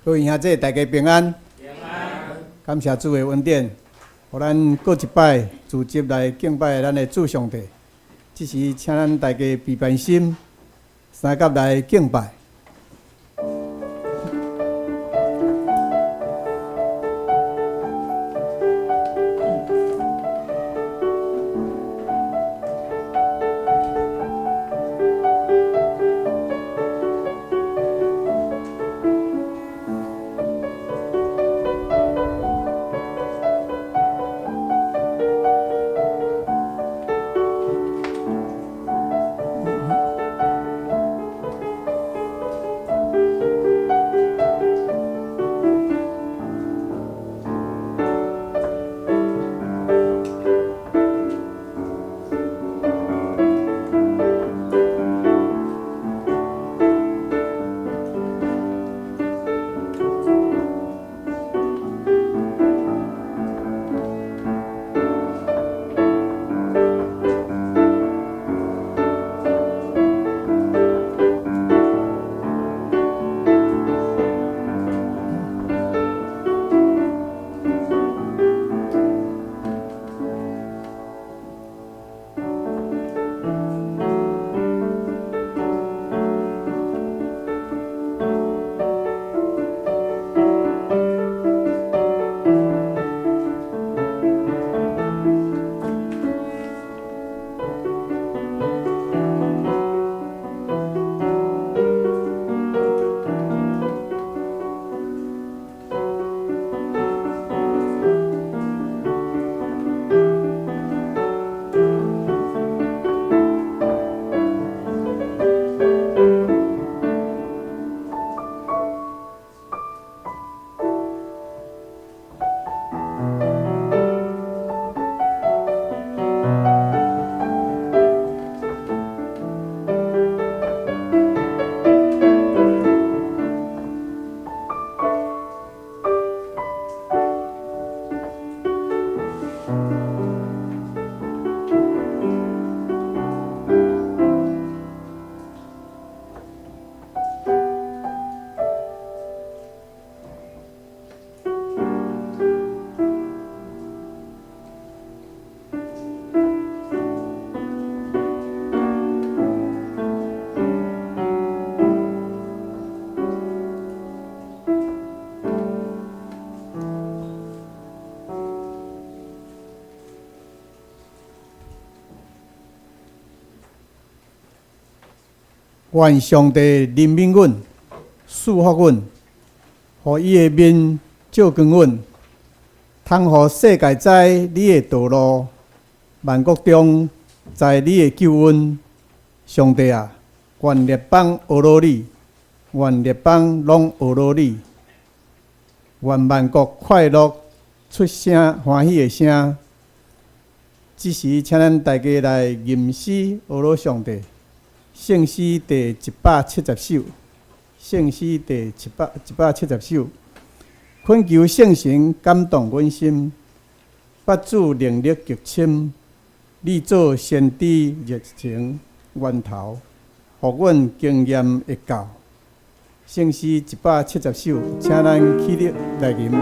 各位兄弟，大家平安。感謝主的恩典，予咱閣一擺聚集來敬拜咱的主上帝。這時，請咱大家備辦心，相佮來敬拜。願上帝憐憫阮，賜福阮，予伊的面照光阮，通予世界知你的道路，萬國中知你的救恩。上帝啊，願列邦呵咾你，願列邦攏呵咾你，願萬國快樂出聲歡喜的聲。這時，請咱大家來吟詩呵咾上帝。聖詩第170首，聖詩第七百一百七十首，懇求聖神感動阮心，捌主能力極深，你做先知熱情源頭，予阮經驗會夠。聖詩一百七十首，請咱起立來吟。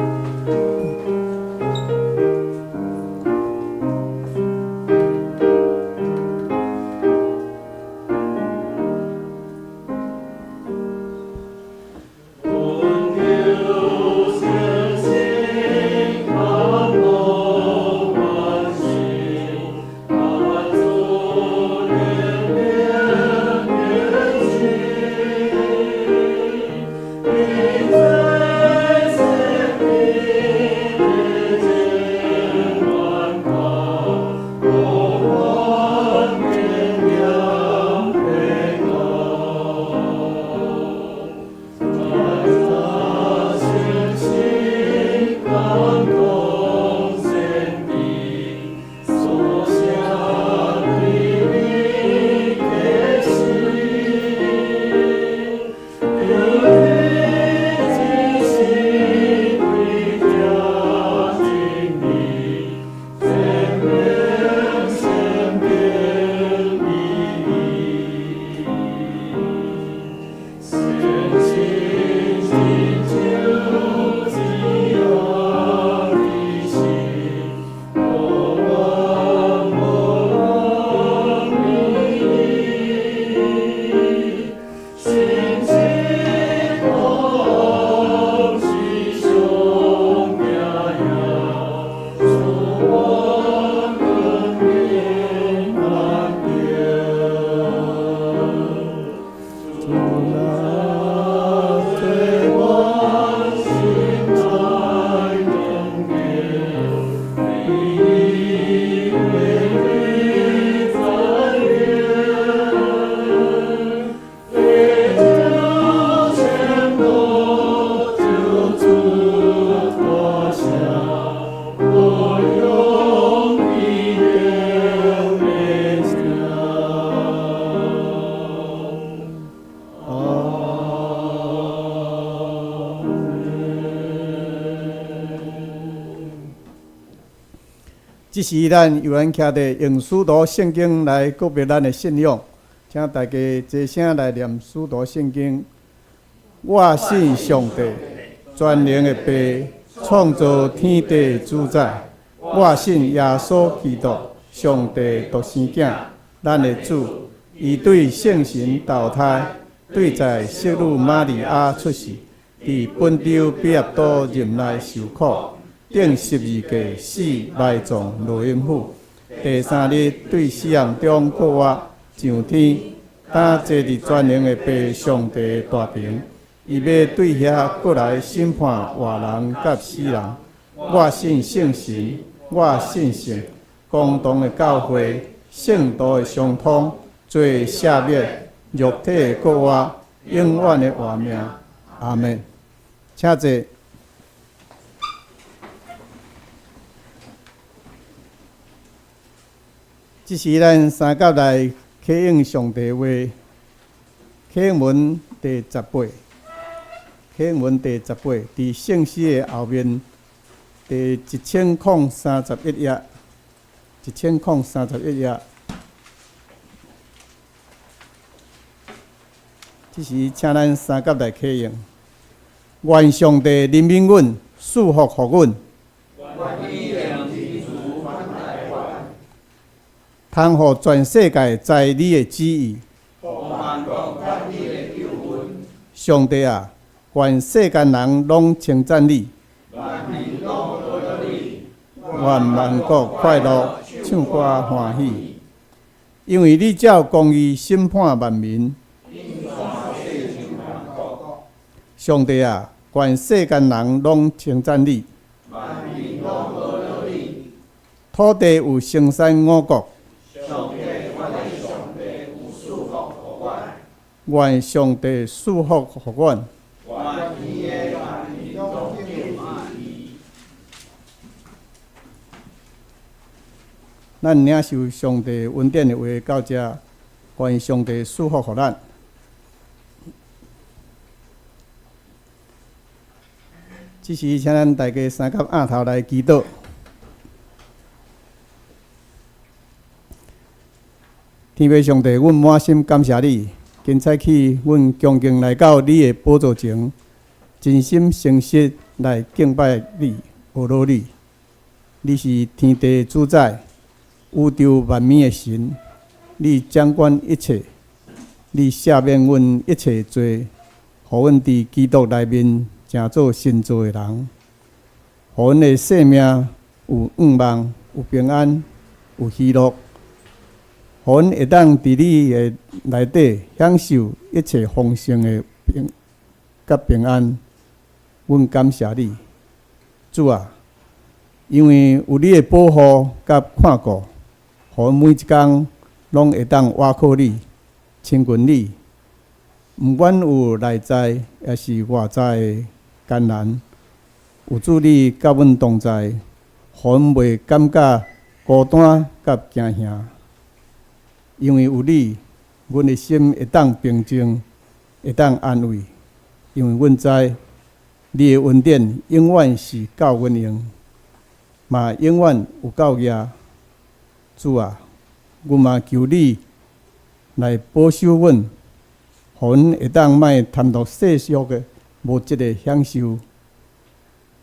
這時，咱由咱徛佇用使徒聖經來告別咱的信仰，請大家齊聲來念使徒聖經。我信上帝，全能的父，創造天地主宰。我信耶穌基督，上帝獨生囝，咱的主。伊對聖神投胎，對在聖女瑪利亞出世，佇本丟彼拉多任內受苦。釘十字架死埋葬落陰府，第三日對死人中復活上天，擔坐佇全能的父上帝大爿，伊欲對遐閣來審判活人佮死人。我信聖神，我信聖公同的教會，聖徒的相通，罪赦免，肉體的復活，永遠的活命。阿們。請坐。這時，咱三甲來啟應上帝話，啟應文第十八，啟應文第十八，佇聖詩的後面第1031頁，1031頁。這時，請咱三甲來啟應，願上帝憐憫阮，賜福予阮。通予全世界知你的旨意。上帝啊，願世間人攏稱讚你。願萬國快樂，唱歌歡喜。因為你照公義審判萬民。上帝啊，願世間人攏稱讚你。土地有生產五穀。願上帝賜福予阮。咱領受上帝恩典的話到這，願上帝賜福予咱。這時，請咱大家三佮奀頭來祈禱。天父上帝，阮滿心感謝你。今早起，阮恭敬來到你的寶座前，真心誠實來敬拜你、學羅你。你是天地的主宰，宇宙萬物的神，你掌管一切，你赦免阮一切的罪，予阮佇基督內面成做新造的人，予阮的生命有盼望、有平安、有喜樂。予阮會當佇你的內底享受一切豐盛的平佮平安。阮感謝你，主啊，因為有你的保護佮看顧，予阮每一工攏會當倚靠你、親近你。毋管有內在抑是外在的艱難，有主你佮阮同在，予阮袂感覺孤單佮驚嚇。因為有你，阮的心會當平靜，會當安慰。因為阮知你的恩典永遠是夠阮用，嘛永遠有夠額。主啊，阮嘛求你來保守阮，予阮會當莫貪圖世俗的物質的享受，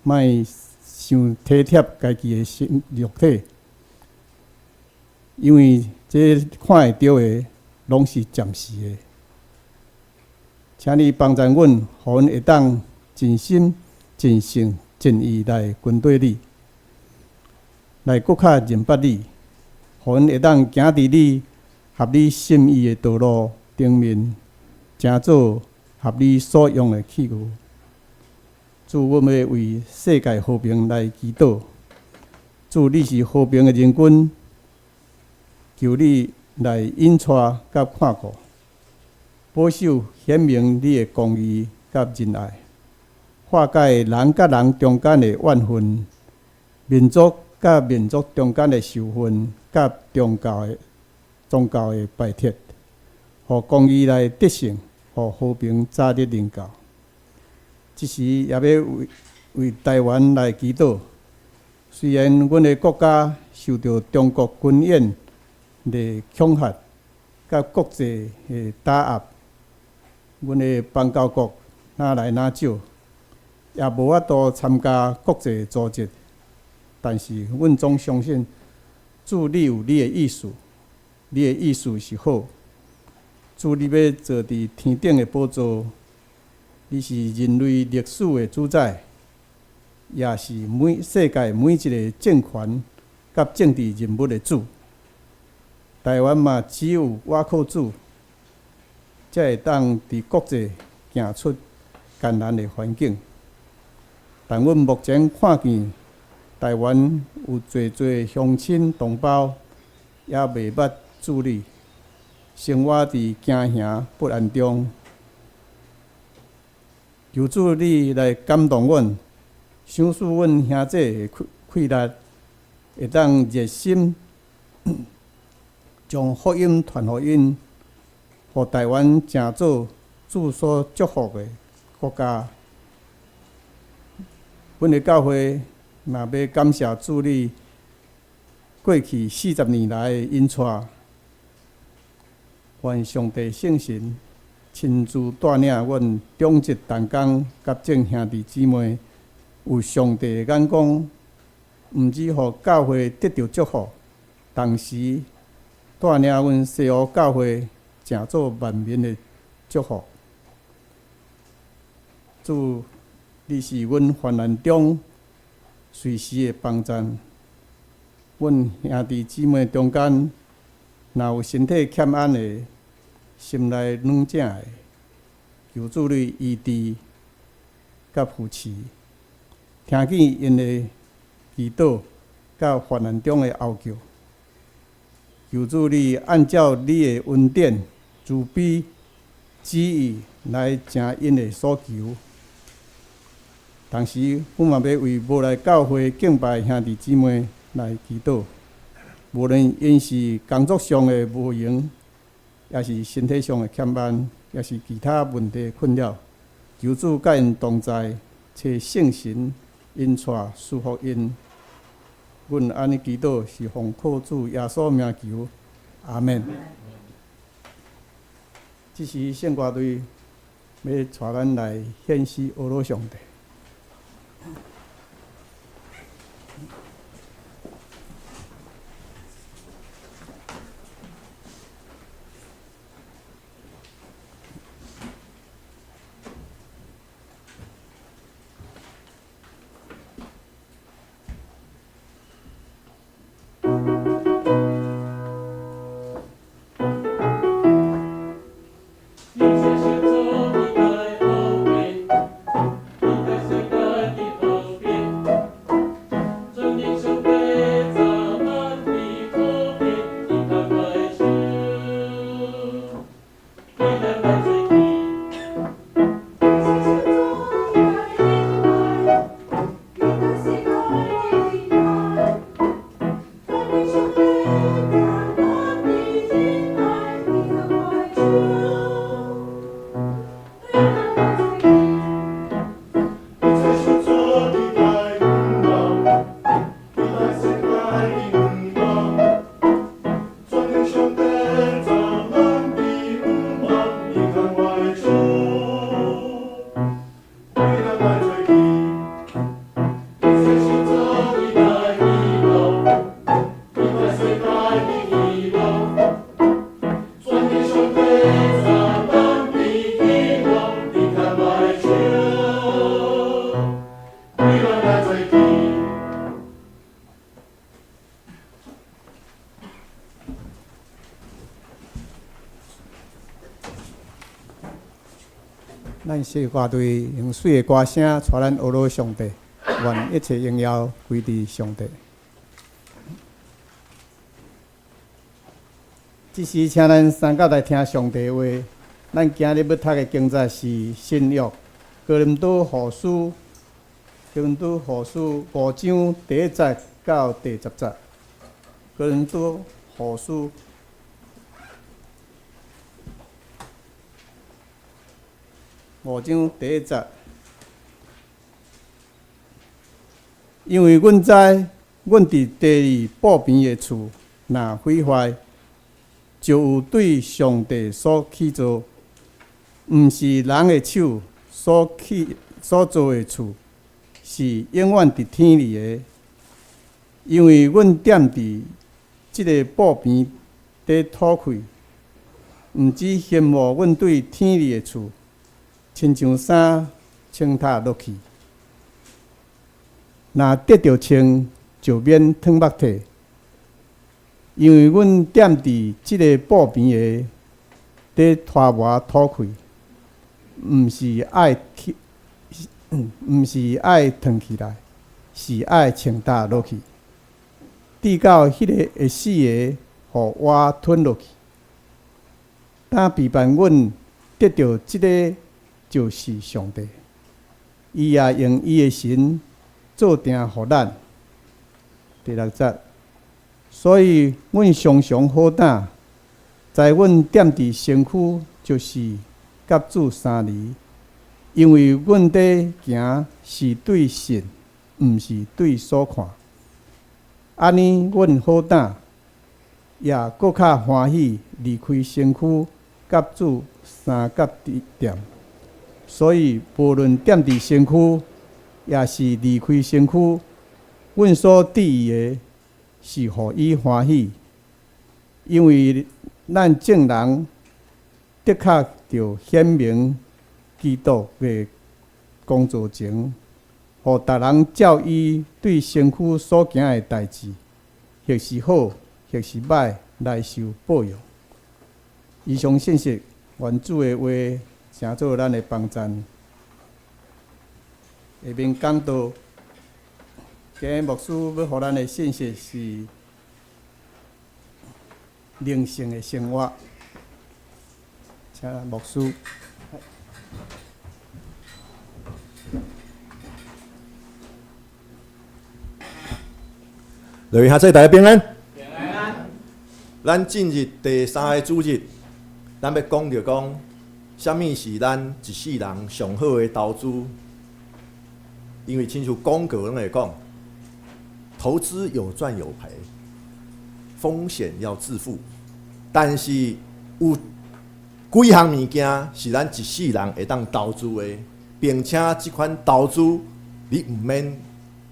莫傷體貼家己的身肉體，因為這看會著的，攏是暫時的。請你幫助阮，予阮會當盡心、盡性、盡意來跟隨你，來閣較認捌你，予阮會當行佇你合你心意的道路頂面，成做合你所用的器具。主，阮欲為世界和平來祈禱。主，你是和平的仁君。求你來引帶佮看顧，保守顯明你的公義佮仁愛，化解人佮人中間的怨恨，民族佮民族中間的仇恨，佮宗教的排斥，予公義來得勝，予和平早日臨到。這時也欲為台灣來祈禱。雖然阮的國家受著中國軍演的恐嚇，佮國際的打壓，阮的邦交國愈來愈少，也無法度參加國際組織。但是，阮總相信主你有你的意思，你的意思是好。主你欲坐佇天頂的寶座，你是人類歷史的主宰，也是每世界每一个政權佮政治人物的主。台灣嘛，只有倚靠主，才會當佇國際行出艱難的環境。但阮目前看見台灣有濟濟鄉親同胞猶未捌主你，生活佇驚嚇不安中。求主你來感動阮，賞賜阮兄弟的氣力，會當熱心將福音傳予𪜶，予台灣成做主所祝福的國家。阮的教會嘛欲感謝主你過去40年來的引帶，願上帝聖神親自帶領阮長執同工佮眾兄弟姊妹，有上帝的眼光，毋只予教會得著祝福，同時帶領阮西湖教會成做萬民的祝福。主，你是阮患難中隨時的幫贊。阮兄弟姊妹中間，若有身體欠安的、心內軟正的，求主你醫治，佮扶持，聽見𪜶的祈禱佮患難中的哀叫。求主你按照你的恩典、慈悲旨意來成𪜶的所求。同時，阮嘛欲為無來教會敬拜兄弟姊妹來祈禱，無論𪜶是工作上的無閒，抑是身體上的欠慢，抑是其他問題困擾，求主佮𪜶同在，差聖神引帶賜福𪜶。阮按呢祈禱是奉靠主耶穌名求，阿們。這時聖歌隊欲帶咱來獻詩呵咾上帝。咱聖歌隊用媠的歌聲，帶咱呵咾上帝，願一切榮耀歸佇上帝。這時，請咱三甲來聽上帝話。咱今日欲讀的經節是新約哥林多後書，哥林多後書五章第一節到第十節。哥林多後書。五章第一節，因為阮知，阮佇地裡布棚的厝若毀壞，就有對上帝所起造，毋是人的手所起所造的厝，是永遠佇天裡的。因為阮踮佇這个布棚佇吐氣，毋只羨慕阮對天裡的厝。親像衫穿脫落去，若得著穿，就免褪目體。因為阮踮佇這个布棚下，佇拖磨吐氣，毋是愛褪起來，是愛穿脫落去，直到彼个會死的，予活吞落去。當備辦阮得著這个。就是上帝，伊也用伊的神做定予咱。第六節，所以阮常常好膽，知阮踮佇身軀就是佮主相離，因為阮佇行是對信，毋是對所看。按呢，阮好膽，也閣較歡喜離開身軀，佮主相佮踮。所以，無論踮佇身軀，抑是離開身軀，阮所致意的是予伊歡喜，因為咱眾人的確著顯明基督的工作前，予逐人照伊對身軀所行的代誌，或是好，或是歹，來受報應。以上信息，願主的話成做咱的幫贊。下面講道。今日牧師欲予咱的信息是靈性的生活，請牧師。各位兄弟，大家平安。平安。咱進入第三个主日，咱欲講著講，啥物是咱一世人上好的投資？因為親像廣告攏會講，投資有賺有賠，風險要自負。但是有幾項物件是咱一世人會當投資的，並且這款投資你毋免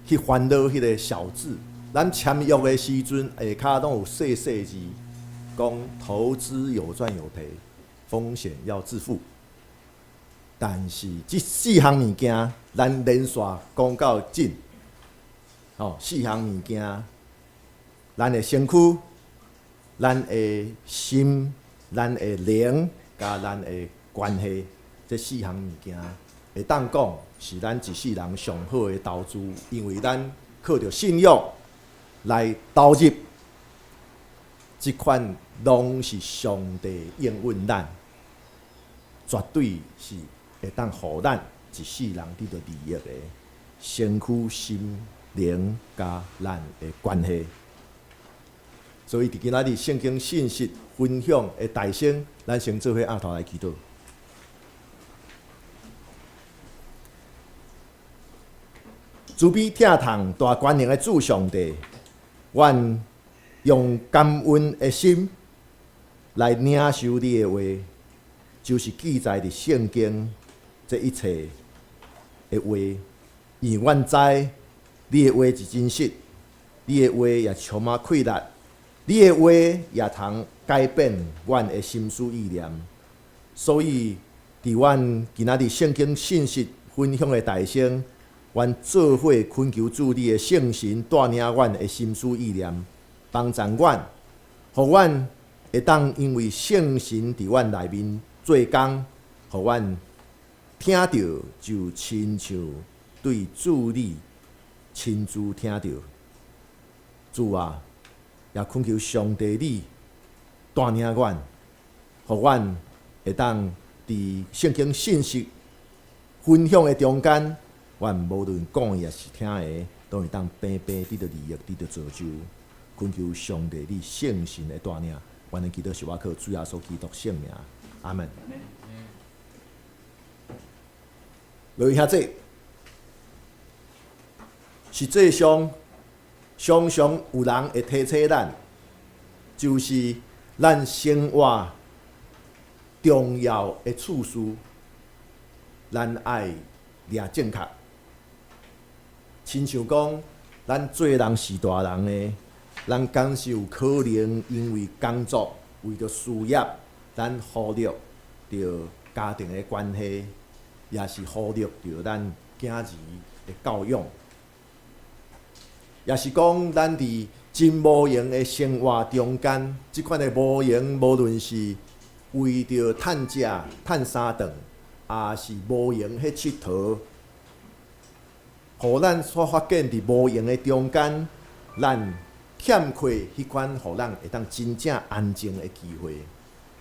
去煩惱彼个小字。咱簽約的時陣，下跤攏有細細字，講投資有賺有賠，風險要自負。但是這四項物件，咱連續講到盡。吼，四項物件，咱的身軀、咱的心、咱的靈，佮咱的關係，這四項物件會當講是咱一世人上好的投資，因為咱靠著信仰來投入，這款攏是上帝應允咱，絕對是會當予咱一世人得著利益的身軀、心、靈佮咱的關係。所以，佇今仔日聖經信息分享的大先，咱先做伙徛頭來祈禱。慈悲疼痛大權能的主上帝，阮用感恩的心來領受你的話，就是記載佇聖經這一切的話，因為阮知你的話是真實，你的話也充滿氣力，你的話也通改變阮的心思意念。所以，佇阮今仔日聖經信息分享的大先，阮做伙懇求主你的聖神帶領阮的心思意念，幫助阮，予阮會當因為聖神佇阮內面做工，予阮聽著就親像對主你親自聽著。主啊，也懇求上帝你帶領阮，予阮會當佇聖經信息分享的中間，阮無論講的抑是聽的，都會當平平得著利益，得著造就。懇求上帝你聖神的帶領，阮的祈禱是倚靠主耶穌基督聖名，阿門。各位兄弟，實際上常常有人會提醒咱，就是咱生活重要的次序，咱愛掠正確。親像講，咱做人是大人的，咱敢是有可能因為工作、為著事業，咱忽略著家庭的關係，也是忽略著咱囝兒的教養，也是講咱佇真無閒的生活中間，這款的無閒，無論是為著趁食、趁三頓，抑是無閒去𨑨迌，予咱所發現佇無閒的中間，咱欠缺彼款予咱會當真正安靜的機會。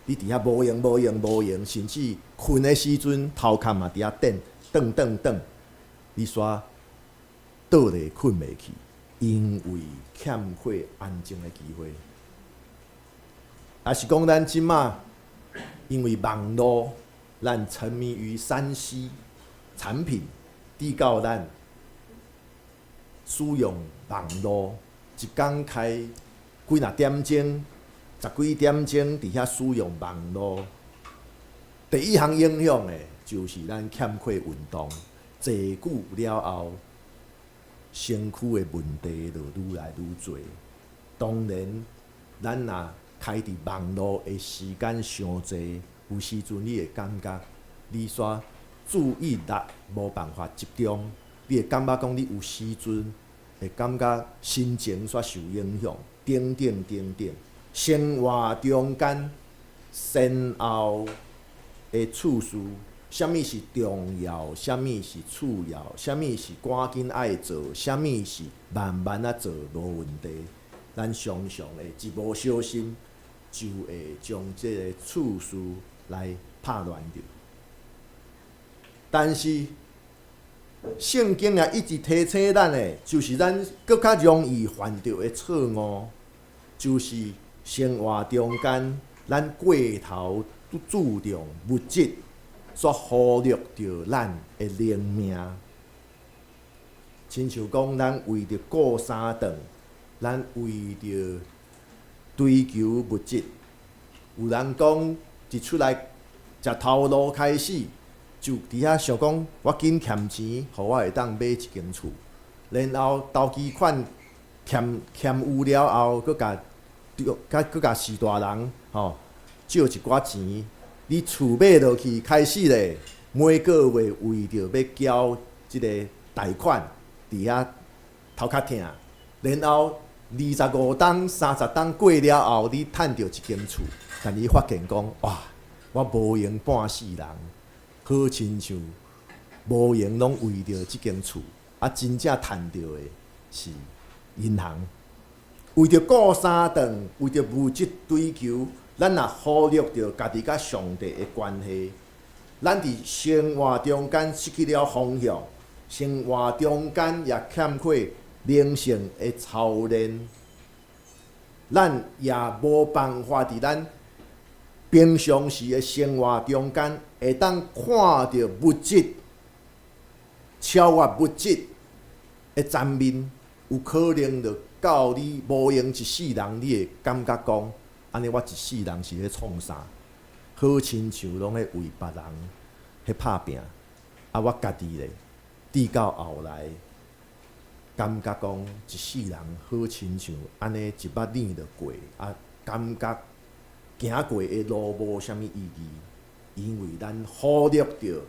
你佇遐無閒、無閒、無閒，甚至睏的時陣，頭殼嘛佇遐轉，轉轉轉，你煞倒咧睏袂去，因為欠缺安靜的機會。抑是講咱這馬因為網路，咱沉迷於3C 產品，直到咱使用網路，一工開幾若點鐘、十幾點鐘佇遐使用網路。第一項影響的，就是咱欠缺運動，坐久了後，身軀的問題就愈來愈濟。當然，咱若開佇網路的時間傷濟，有時陣你會感覺你煞注意力無辦法集中，你會感覺講你有時陣會感覺心情煞受影響，等等等等。生活中間先後的次序，啥物是重要，啥物是次要，啥物是趕緊愛做，啥物是慢慢仔做無問題。咱常常會一無小心，就會將這个次序來拍亂著。但是聖經也一直提醒咱的，就是咱閣較容易犯著的錯誤，就是生活中間咱過頭注重物質，煞忽略著咱的靈命。親像講，咱為著顧三頓，咱為著追求物質，有人講一出來食頭路開始，就佇遐想講，我緊儉錢，予我會當買一間厝，然後頭期款儉儉有了後，閣共閣共序大人吼借一寡錢，你厝買落去開始咧，每個月為著欲繳這個貸款，佇遐頭殼疼，然後25冬、30冬過了後，你趁著一間厝，但你發現講，哇，我無閒半世人，好親像無閒攏為著這間厝，啊，真正趁著的是銀行。為著顧三頓，為著物質追求，咱若忽略著家己佮上帝的關係，咱佇生活中間失去了方向，生活中間也欠缺靈性的操練，咱也無辦法佇咱平常時的生活中間，會當看著物質超越物質的層面，有可能就到你無閒一世人，你會感覺講，按呢我一世人是咧創啥？好親像攏咧為別人彼拍拚，啊，我家己咧，直到後來，感覺講一世人好親像按呢一目攆就過，啊，感覺行過的路無啥物意義，因為咱忽略著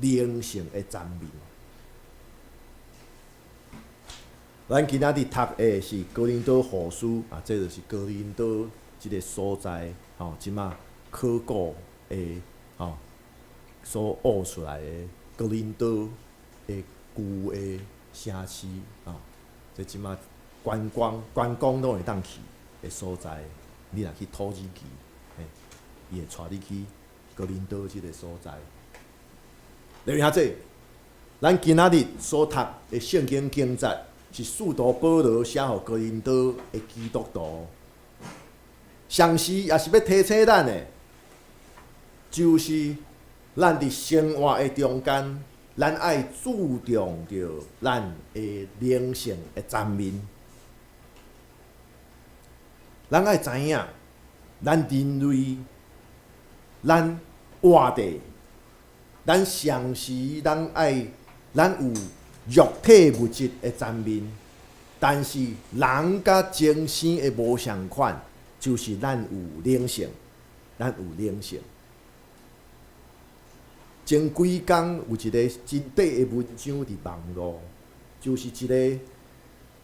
靈性的層面。咱今仔日讀的是哥林多後書啊，這就是哥林多這个所在吼，這馬考古的吼所挖出來的哥林多的舊的城市吼，這這馬觀光觀光攏會當去的所在。你若去土耳其，嘿，伊會帶你去哥林多這个所在。來，兄弟，咱今仔日所讀的聖經經節是使徒保羅寫予哥林多的基督徒，同時也是欲提醒咱的，就是咱佇生活的中間，咱愛注重著咱的靈性的層面。咱愛知影，咱人類，咱活著，咱常時咱愛，咱有肉體物質的層面，但是人佮精神的無仝款，就是咱有靈性，咱有靈性。前幾工有一个真短的文章佇網路，就是一个人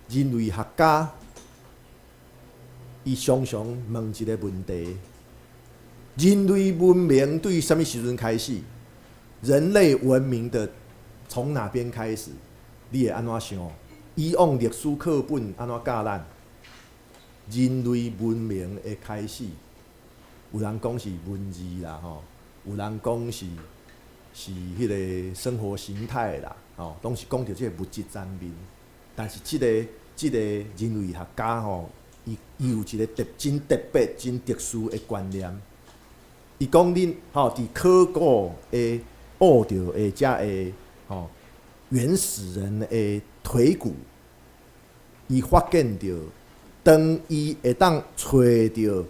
類學家，伊常常問一个問題：人類文明對啥物時陣開始？人類文明的從哪邊開始？你會按怎想？以往歷史課本按怎教咱？人類文明的開始，有人講是文字啦，吼，有人講是彼个生活形態啦，吼，攏是講著這个物質層面。但是這个人類學家吼，伊有一个真特別、真特殊的觀念。伊講恁吼，佇考古的挖著的遮个吼原始人的腿骨，伊發現著，當伊會當揣著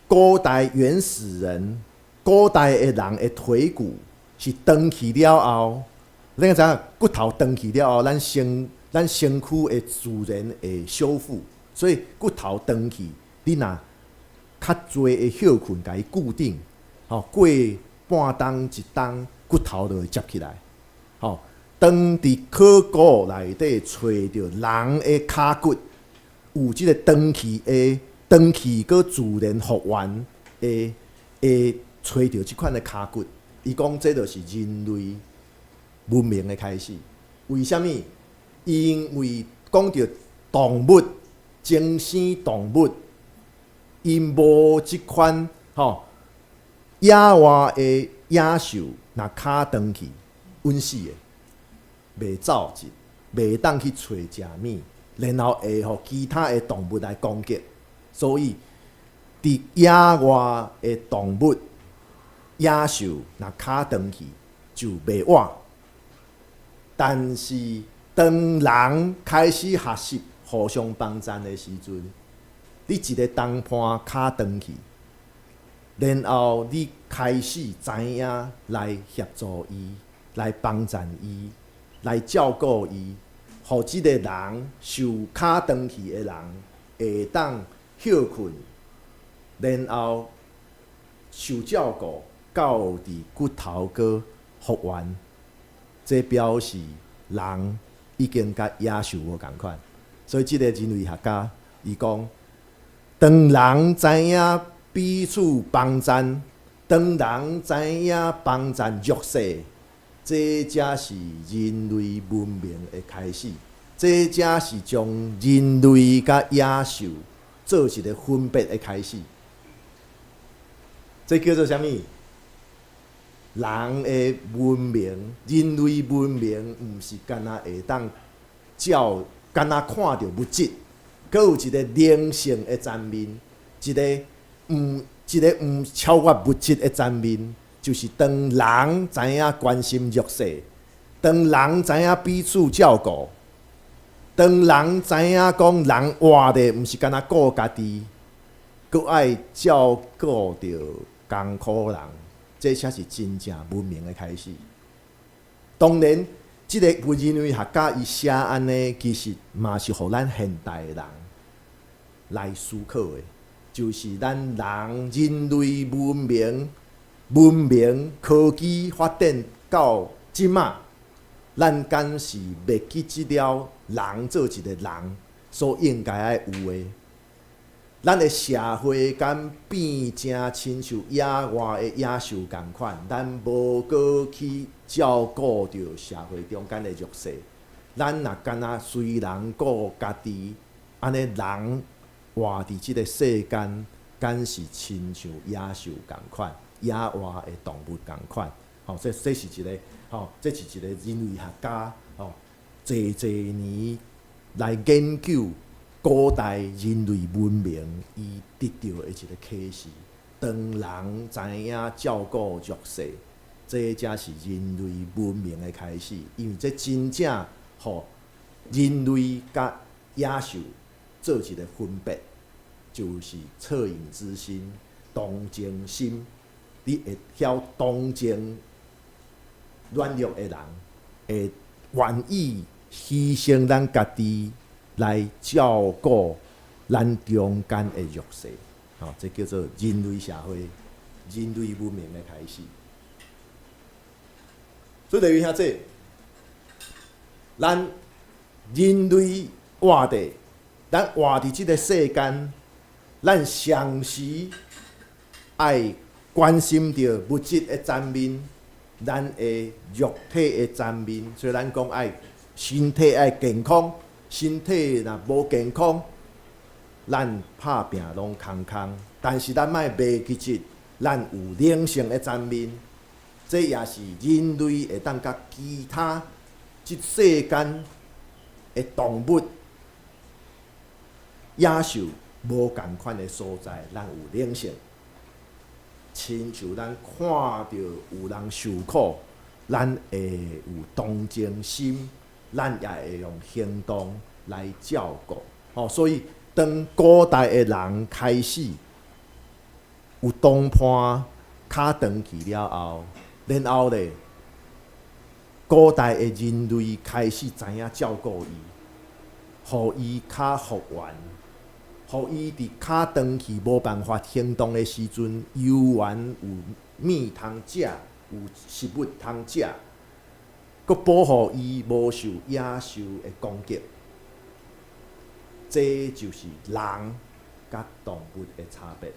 古代原始人、古代的人的腿骨是斷去了後，咱知影骨頭斷去了後，咱身軀會自然會修復，所以骨頭斷去，你若較濟的歇睏，共伊固定，吼，過半冬一冬，骨頭就會接起來。吼，當佇考古內底揣著人的跤骨，有這个斷去的、斷去閣自然復原的、會揣著這款的跤骨，伊講這就是人類文明的開始。為啥物？因為講著動物，精生動物，𪜶無這款吼野外的野獸，若跤斷去，穩死的，袂走一，袂當去揣食物，然後會予其他的動物來攻擊。所以，佇野外的動物、野獸若跤斷去就袂活。但是，當人開始學習互相幫贊的時陣，你一个同伴跤斷去，然後你開始知影來協助伊，來幫贊伊，來照顧伊，予這个人受跤斷去的人會當歇睏，然後受照顧，到佇骨頭閣復原，這表示人已經佮野獸無仝款。所以這個人類學家伊講，當人知影彼此幫贊，當人知影幫贊弱勢，這才是人類文明的開始。這才是將人類佮野獸做一个分別的開始。這叫做啥物？人的文明，人類文明，毋是干焦會當照，干焦看著物質，閣有一个靈性的層面，一个毋超越物質的層面，就是當人知影關心弱勢，當人知影彼此照顧，當人知影講人活著毋是干焦顧家己，閣愛照顧著艱苦人，這才是真正文明的開始。當然，這个人類學家伊寫按呢，其實嘛是予咱現代人來思考的，就是咱人類文明科技發展到這馬，咱敢是袂記得了人做一个人所應該愛有的？咱的社會敢變成親像野外的野獸仝款，咱無閣去照顧著社會中間的弱勢，咱若干焦隨人顧家己，按呢人活佇這个世間，敢是親像野獸仝款，野外的動物仝款？吼，這是一个，吼，這是一個人類學家，吼，濟濟年來研究古代人類文明，伊得著的一个啟示。當人知影照顧弱勢，這才是人類文明的開始。因為這真正予人類佮野獸做一个分別，就是惻隱之心、同情心。你會曉同情軟弱的人，會願意犧牲咱家己來照顧咱中間的弱勢，吼，這叫做人類社會、人類文明的開始。所以等於遐這，咱人類活佇，咱活佇這个世間，咱常時愛關心著物質的層面，咱的肉體的層面，所以咱講愛身體愛健康。身體若無健康，咱拍拚攏空空。但是咱莫袂記得，咱有靈性的層面，這也是人類會當佮其他這世間的動物、野獸無仝款的所在，咱有靈性。親像咱看著有人受苦，咱會有同情心。咱也會用行動來照顧，吼，所以當古代的人開始有同伴跤斷去了後，然後咧，古代的人類開始知影照顧伊，予伊跤復原，予伊佇跤斷去無辦法行動的時陣，猶原有物通食，有食物通食。閣保護伊無受野獸的攻擊，這就是人佮動物的差別。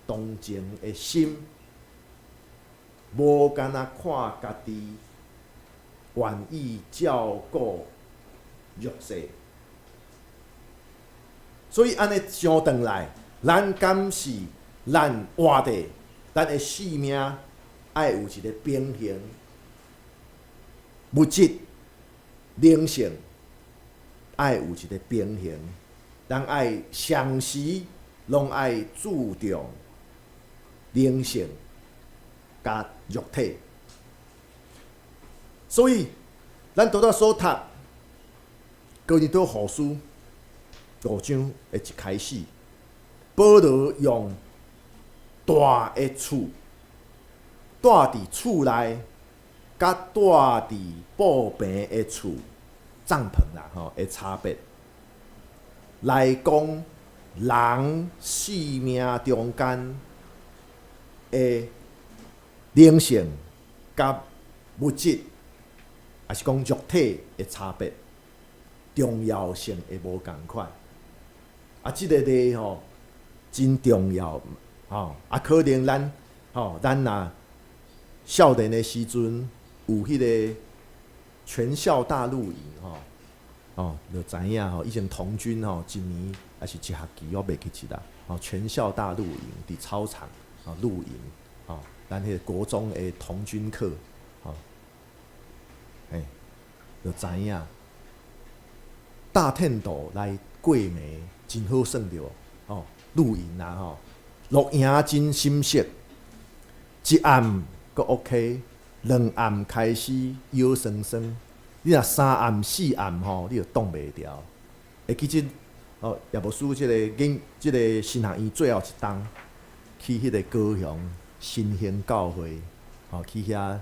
同情的心，無干焦看家己願意照顧弱勢。所以按呢想轉來，咱敢是咱活著，咱的性命愛有一个平衡，物質、靈性愛有一个平衡，咱愛常時攏愛注重靈性佮肉體。所以，咱拄才所讀哥林多後書五章的一開始，保羅用蹛的厝，蹛佇厝內，佮蹛佇布棚的厝帳篷啦吼的差別，來講人性命中間的靈性佮物質，抑是講肉體的差別，重要性會無仝款。啊，這个例吼真重要吼。啊，可能咱吼，咱若少年的時陣有彼个全校大露營吼，哦，就知影吼，以前童軍吼，一年抑是一學期，我袂記得啦。吼，全校大露營佇操場哦露營吼，咱彼個國中的童軍課吼，嘿，就知影搭テント來過暝真好耍著無？吼，露營啊吼，露營真心適，一暗閣 OK，兩暗開始腰酸酸，你若三暗四暗吼，你就擋袂牢。會記得哦，葉牧師這个研這个神學院最後一冬，去彼个高雄新興教會，吼去遐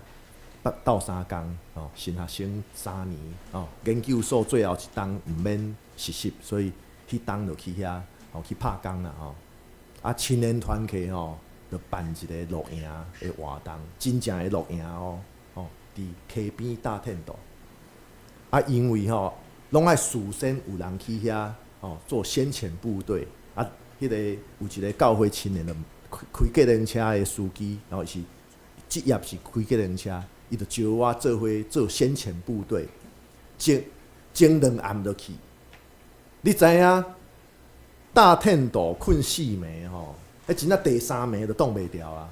捌鬥相共，吼神學生3年，吼研究所最後一冬毋免實習，所以彼冬就去遐，吼去拍工啦吼。啊，青年團契吼，就辦一個露營的活動，真正的露營哦，吼，佇溪邊搭テント。啊，因為吼，攏愛事先有人去遐，吼做先遣部隊。啊，彼个有一個教會青年就開開計程車的司機，然後是職業是開計程車，伊就招我做伙做先遣部隊，前前兩暗就去。你知影？搭テント睏四暝吼，彼真正第三暝就擋袂牢啊！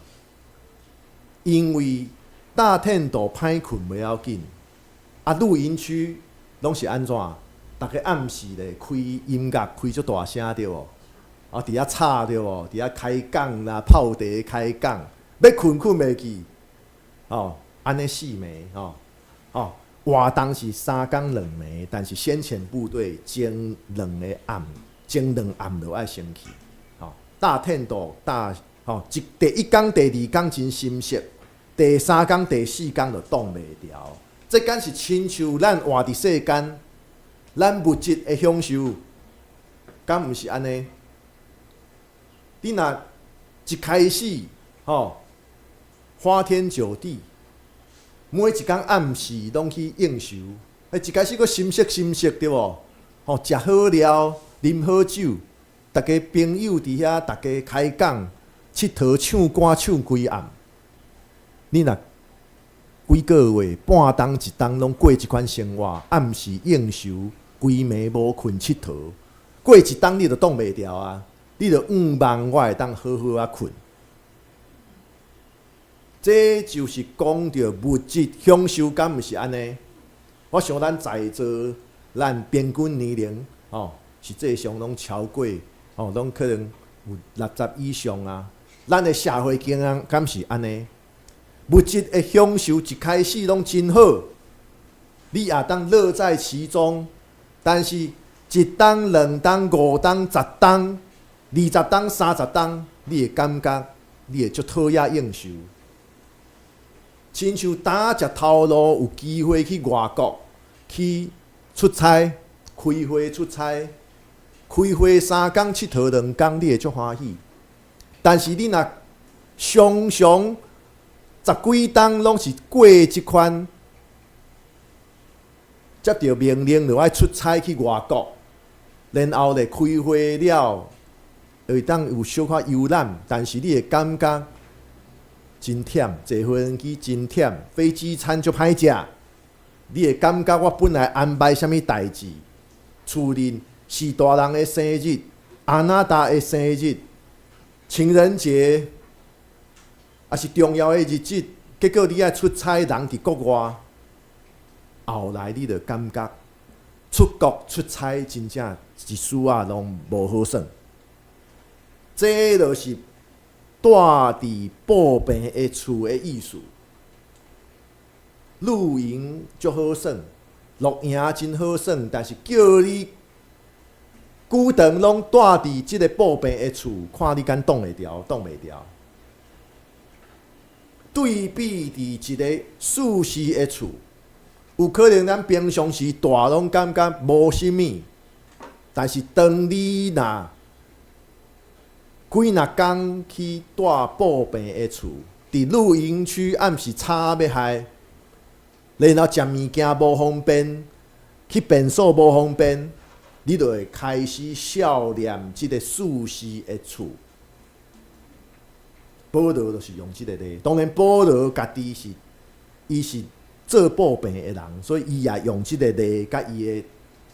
因為搭テント歹睏袂要緊，啊，露營區攏是按怎？逐家暗時咧開音樂開足大聲對無？啊，佇遐吵對無？佇遐開講啦，泡茶開講，欲睏睏袂去，哦，按呢四暝吼，哦，活動是三工兩暝，但是先遣部隊前兩个暗。前兩暗就愛先去，吼，搭テント搭吼，一第一工、第二工真心適，第三工、第四工就擋袂牢。這敢是親像咱活佇世間，咱物質的享受，敢毋是按呢？你若一開始吼花天酒地，每一工暗時攏去應酬，欸，一開始閣心適心適對無？吼，食好料。啉好酒，逐家朋友佇遐，逐家開講、𨑨迌、唱歌唱規暗。你若幾個月、半冬、一冬攏過這款生活，暗時應酬，規暝無睏𨑨迌，過一冬你就擋袂牢啊！你就向望我會當好好仔睏。這就是講著物質享受，敢毋是按呢？我想咱在座，咱平均年齡，吼，實際上攏超過，吼，攏可能有60以上啊。咱的社會經驗敢是按呢？物質的享受一開始攏真好，你也當樂在其中。但是，一冬、兩冬、五冬、十冬、20冬、30冬，你會感覺你會足討厭應酬。親像當食頭路有機會去外國去出差、開會出差。開會三工，𨑨迌兩工，你會足歡喜。但是你若常常十幾冬攏是過這款，接著命令就愛出差去外國，然後咧開會了，會當有小可遊覽，但是你會感覺真忝，坐飛機真忝，飛機餐足歹食。你會感覺我本來安排啥物代誌，厝裡是大人的生日，阿娜達的生日，情人節，抑是重要的日子，結果你愛出差，人佇國外，後來你就感覺出國出差真正一絲仔攏無好耍。這就是蹛佇布棚的厝的意思。露營足好耍，露營真好耍，但是叫你規頓攏蹛佇這个布棚的厝，看你敢擋會牢，擋袂牢。對比佇一个舒適的厝，有可能咱平常時蹛攏感覺無啥物，但是當你若幾若工去蹛布棚的厝，佇露營區暗時吵欲害，然後食物件無方便，去便所無方便，你就會開始想念這个舒適的厝。保羅就是用這个例，當然保羅家己是，伊是做布棚的人，所以伊也用這个例，佮伊的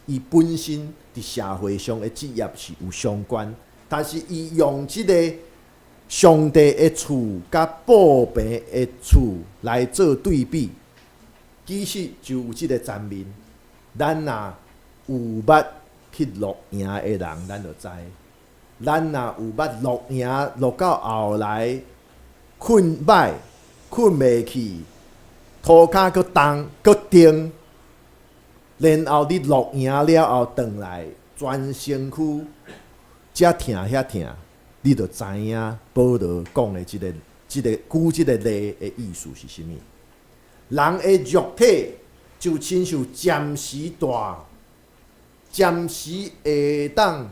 伊本身佇社會上的職業是有相關。但是伊用這个上帝的厝佮布棚的厝來做對比，其實就有這个層面。咱若有捌去露營的人，咱就知；咱若有捌露營露到後來睏䆀、睏袂去，塗跤閣重閣重，然後你露營了後轉來全身軀遮疼遐疼，你就知影保羅講的這个舉這个例的意思是啥物。人的肉體就親像暫時蹛，暫時會當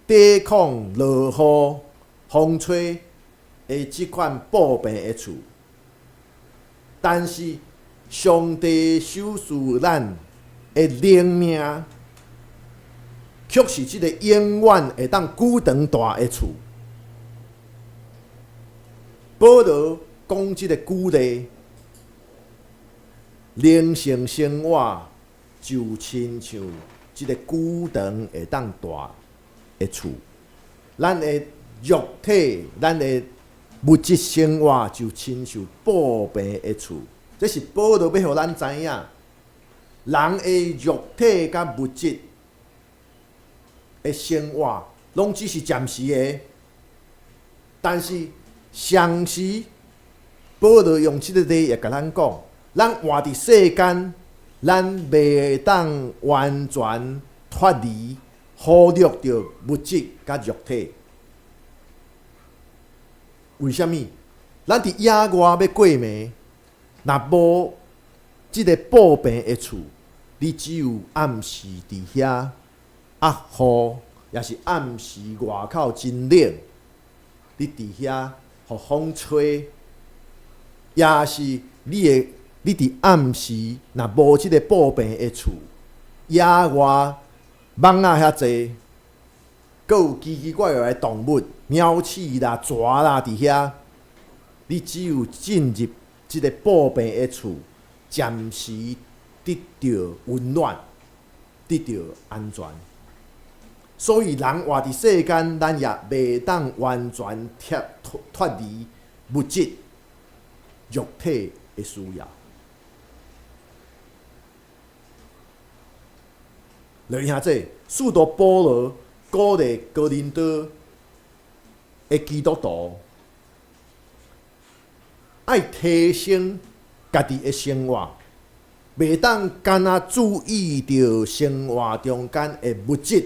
抵抗落雨、風吹的這款布棚的厝，但是上帝賞賜咱的靈命，卻是這個永遠會當久長蹛的厝。保羅講這个舉例，靈性生活就親像這个久長會當蹛的厝，咱的肉體、咱的物質生活就親像布棚的厝。這是保羅欲予咱知影，人的肉體佮物質的生活，攏只是暫時的。但是，同時，保羅用這个例也共咱講，咱活佇世間，咱袂當完全脫離忽略著物質佮肉體。為啥物？咱佇野外欲過暝，若無這个布棚的厝，你只有暗時佇遐壓雨，抑是暗時外口真冷，你佇遐予風吹，抑是你會你佇暗時若無這个布棚的厝，野外蠓仔遐濟，閣有奇奇怪怪的動物，鳥鼠啦、蛇啦佇遐，你只有進入這个布棚的厝，暫時得著溫暖，得著安全。所以人活佇世間，咱也袂當完全脫脫離物質、肉體的需要。來兄弟，使徒保羅鼓勵哥林多的基督徒，愛提升家己的生活，袂當干焦注意著生活中間的物質，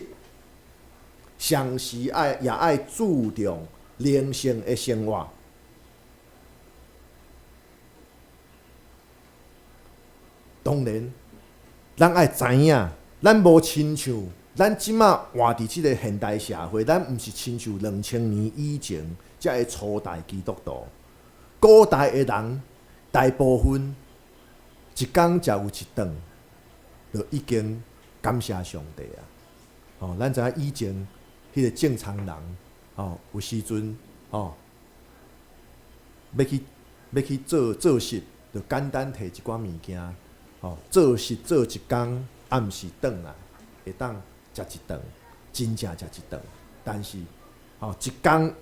同時愛也愛注重靈性的生活。當然，咱愛知影，咱無親像咱這馬活佇這个現代社會，咱毋是親像2000年以前才的初代基督徒。古代的人大部分一工食有一頓，就已經感謝上帝啊！哦，咱知影以前彼个正常人，哦，有時陣，哦，欲去做做穡，就簡單提一寡物件，吼，做穡做一工，暗時轉來會當食一頓，真正食一頓。但是，吼，一工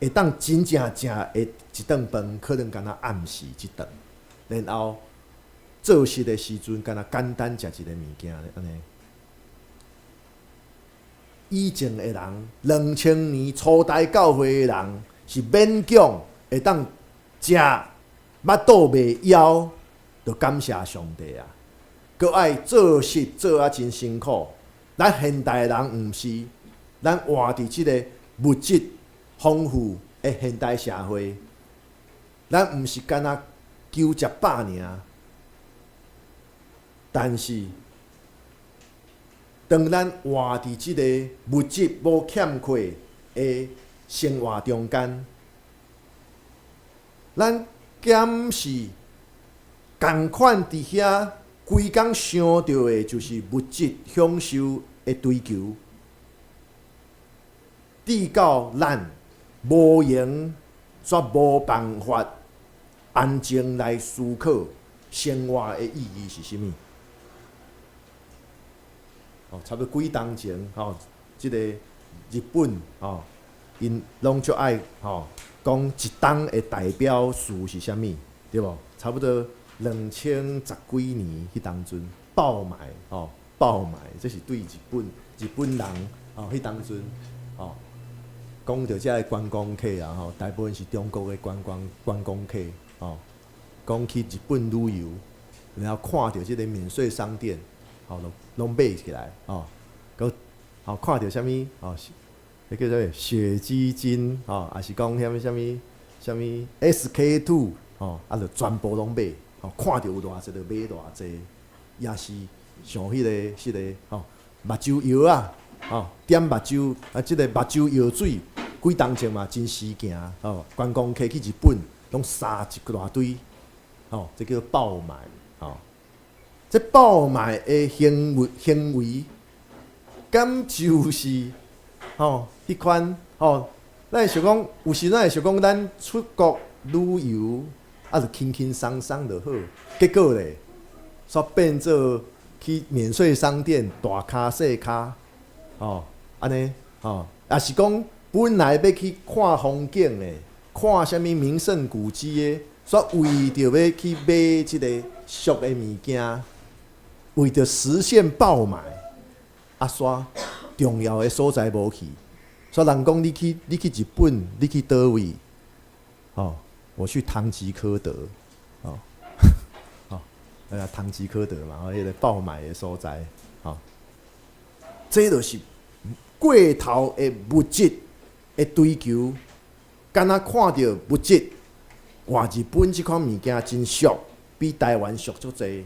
會當真正食的一頓飯，可能干焦暗時這頓，然後做穡的時陣，干焦簡單食一个物件按呢。以前的人，2000年初代教會的人，是勉強會當食腹肚袂枵，就感謝上帝啊！閣愛做穡做啊真辛苦。咱現代人毋是，咱活佇這个物質豐富的現代社會，咱毋是干焦求食飽爾，但是，當咱活佇這个物質無欠缺的生活中間，咱敢是仝款佇遐規工想著的，就是物質享受的追求，直到咱無閒，煞無辦法安靜來思考生活的意義是啥物。哦，差不多幾冬前，吼，這个日本吼，𪜶攏足愛吼講一冬的代表詞是啥物，對無？差不多2010幾年彼當陣爆買，吼，爆買，這是對日本人吼，彼當陣吼，講著這个觀光客啊，吼，大部分是中國的觀光客，吼，講去日本旅遊，然後看著這个免稅商店，吼，攏買起來，吼，閣吼看著啥物，吼，彼叫做雪肌精，吼，抑是講啥物啥物啥物 SK-II，吼，啊，就全部攏買，吼，看著有偌濟就買偌濟，也是像彼个吼，目睭藥啊，吼，點目睭啊，這个目睭藥水，幾冬前嘛真時行，吼，觀光客去日本攏撒一大堆，吼，這叫爆買，吼。這爆買的行為，敢就是吼彼款吼？咱會想講，有時咱會想講，咱出國旅遊啊，就輕輕鬆鬆就好。結果咧，煞變做去免稅商店大跤細跤，吼，按呢，吼，抑是講本來欲去看風景的，看啥物名勝古蹟的，煞為著欲去買這个俗的物件，為著實現爆買，啊，煞重要的所在無去。所以人講你去日本，你去佗位？吼，我去唐吉訶德，哦，哦，那個唐吉訶德嘛，吼，彼个爆買的所在，吼，這就是過頭的物質的追求，敢若看著物質，哇！日本這款物件真俗，比台灣俗足濟。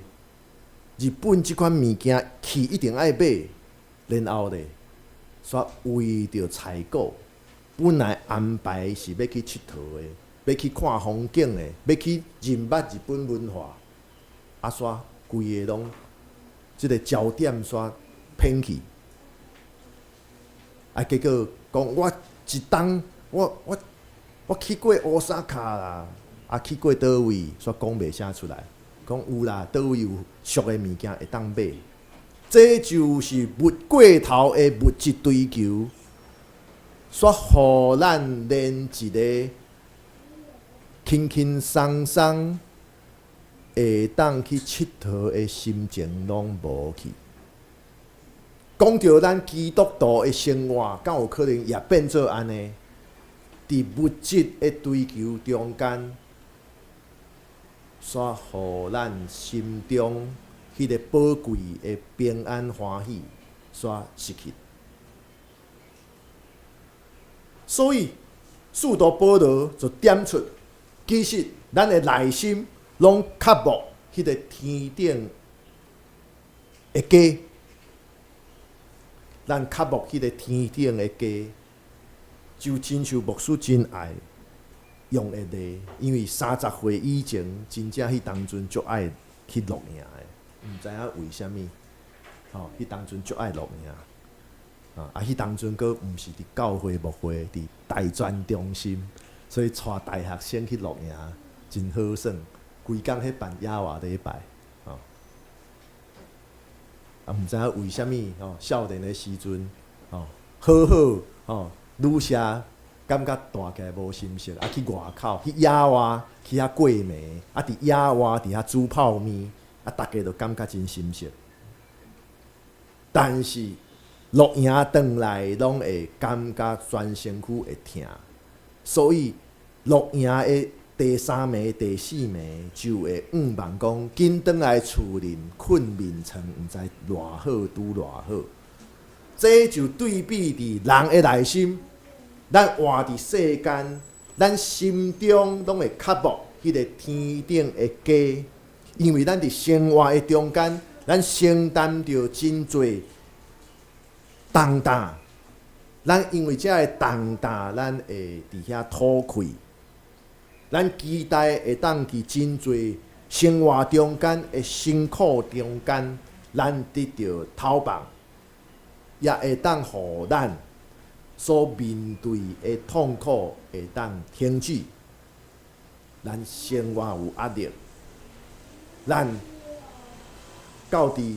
日本這款物件去一定愛買，然後咧，煞為著採購，本來安排是欲去𨑨迌的，欲去看風景的，欲去認捌日本文化，啊，煞規个攏這个焦點煞偏去，啊，結果講我一冬，我去過大阪啦，啊，去過佗位，煞講袂啥出來。講有啦，佗位有俗的物件會當買，這就是物過頭的物質追求，煞予咱連一個輕輕鬆鬆會當去𨑨迌的心情攏無去。講著咱基督徒的生活，敢有可能也變做按呢？佇物質的追求中間，煞予咱心中彼个寶貴的平安歡喜煞失去。所以，使徒保羅就點出，其實咱的內心攏渴慕彼个天頂的家，咱渴慕彼个天頂的家，就親像牧師真愛用的例，因為30歲以前，真正彼當陣足愛去露營的，毋知影為啥物，吼，彼當陣足愛露營，啊，彼當陣閣毋是佇教會牧會，佇大專中心，所以帶大學生去露營真好耍，規工彼辦野外禮拜，吼。啊，毋知影為啥物吼，少年的時陣，吼，好好吼，女婿感覺大起來無心適，啊去外口去野外去遐過暝，啊佇野外佇遐煮泡麵，啊逐家都感覺真心適。但是露營轉來攏會感覺全身軀會疼，所以露營的第三暝、第四暝就會向望講，緊轉來厝裡睏眠床，毋知偌好拄偌好。這就對比佇人的內心，咱活佇世間，咱心中攏會渴慕彼个天頂的家，因為咱佇生活的中間，咱承擔著真濟重擔，咱因為這个重擔，咱會佇遐吐氣。咱期待會當佇真濟生活中間的辛苦中間，咱得著透放，也會當予咱所面對的痛苦會當停止。咱生活有壓力，咱到佇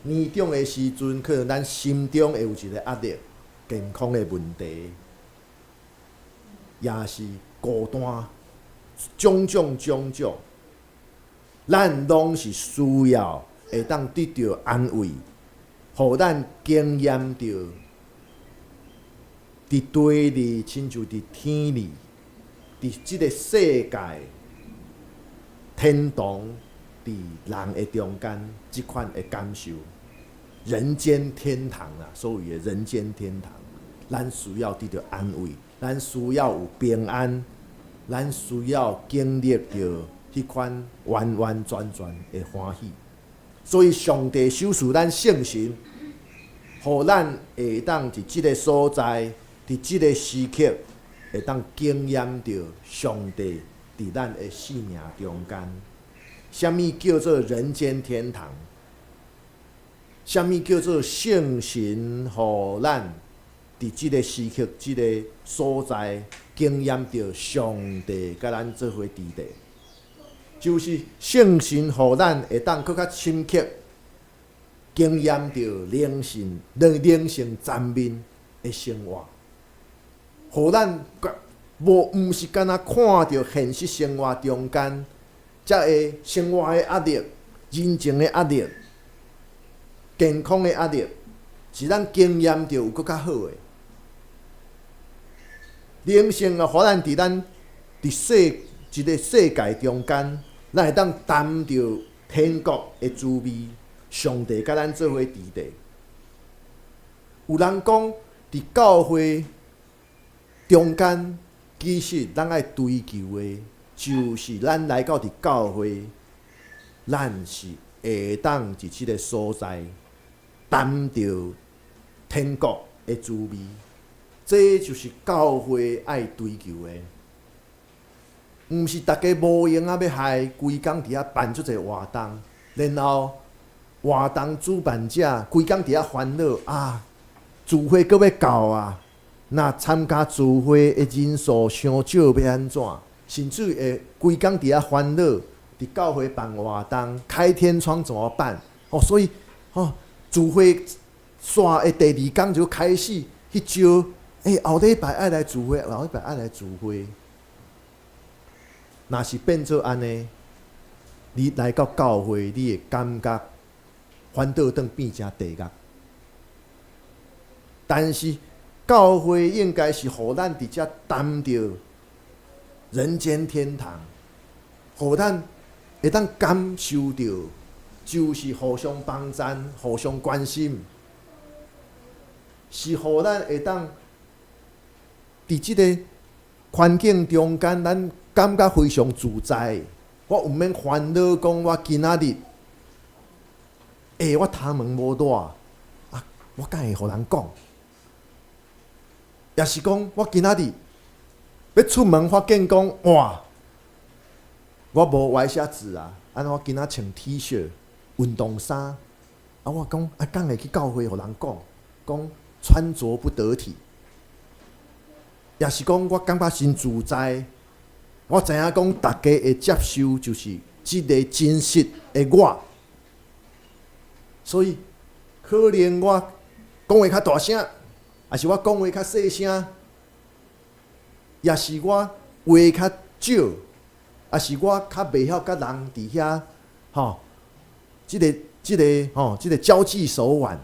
年長的時陣，可能咱心中會有一個壓力，健康的問題，也是孤單，種種種種，咱攏是需要會當得著安慰，予咱經驗著佇地裡，親像佇天裡，佇這个世界天堂佇人的中間，這款的感受，人間天堂啊，所謂的人間天堂，咱需要得著安慰，咱需要有平安，咱需要經歷著彼款完完全全的歡喜。所以上帝賞賜咱聖神，予咱會當佇這个所在，佇這个時刻，會當經驗著上帝佇咱的生命中間。啥物叫做人間天堂？啥物叫做聖神予咱佇這个時刻、這个所在經驗著上帝佮咱做伙佇咧？就是聖神予咱會當閣較深刻經驗著靈性、靈性層面的生活，予咱無毋是干焦看著現實生活中間，才會生活的壓力、人情的壓力、健康的壓力，是咱經驗著有閣較好的靈性啊，予咱佇咱佇世一个世界中間，咱會當擔著天國的滋味，上帝佮咱做伙佇咧。有人講，佇教會中間，其實咱愛追求的，就是咱來到佇教會，咱是會當佇這个所在擔著天國的滋味。這就是教會愛追求的，毋是逐家無閒啊欲害，規工佇遐辦足濟活動，然後活動主辦者規工佇遐煩惱啊，聚會閣欲到啊，若參加聚會的人數傷少，欲按怎？甚至會規工佇遐煩惱，佇教會辦活動，開天窗怎麼辦？哦，所以吼，聚會煞的第二工就開始去招，欸，後禮拜愛來聚會，後禮拜愛來聚會。若是變做按呢，你來到教會，你會感覺反倒轉變成地獄。但是教會應該是予咱佇遮擔著人間天堂，予咱會當感受著，就是互相幫贊、互相關心，是予咱會當佇這个環境中間，咱感覺非常自在。我毋免煩惱講我今仔日，欸，我頭毛無蹩，啊，我敢會予人講？抑是講我今仔日欲出門，發現講哇，我無歪寫字啊，按怎我今仔穿 T 恤、運動衫，啊，我講啊，敢會去教會予人講，講穿著不得體。也是講我感覺真自在。我知影講，大家會接受就是這个真實的我，所以可能我講話較大聲，抑是我講話較細聲，抑是我話較少，抑是我較袂曉佮人佇遐吼，這个吼，這个交際手腕，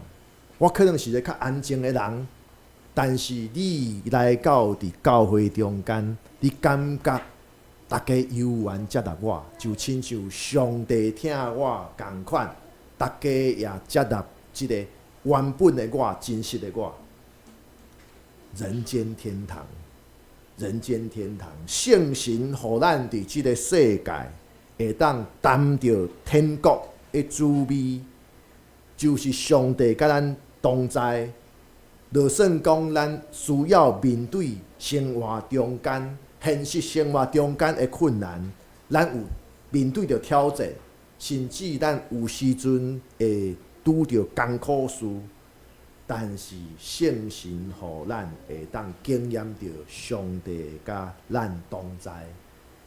我可能是一个較安靜的人，但是你來到佇教會中間，你感覺大家猶原接納我，就親像上帝疼我仝款，大家也接納這个原本的我，真實的我。人間天堂，人間天堂，聖神予咱佇這个世界會當擔著天國的滋味，就是上帝佮咱同在。就算講咱需要面對生活中間、現實生活中間的困難，咱有面對著挑戰，甚至咱有時陣會拄著艱苦事，但是聖神予咱會當經驗著上帝佮咱同在，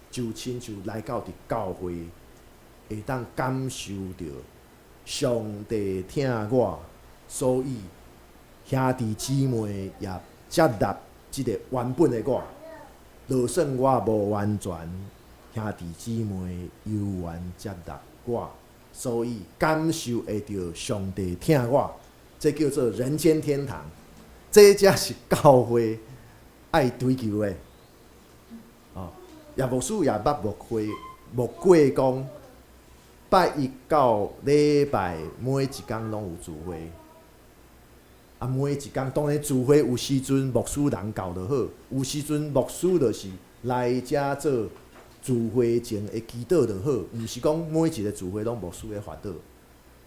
就親像來到佇教會，會當感受著上帝疼我，所以兄弟姊妹也接納這个原本的我。就算我無完全，兄弟姊妹猶原接納我，所以感受會著上帝疼我，這叫做人間天堂。這才是教會愛追求的。哦，葉牧師也捌牧會牧過講，拜一到禮拜每一工攏有聚會。啊，每一工當然聚會有時陣牧師人到就好，有時陣牧師就是來遮做聚會前的祈禱就好，毋是講每一个聚會攏牧師咧發禱，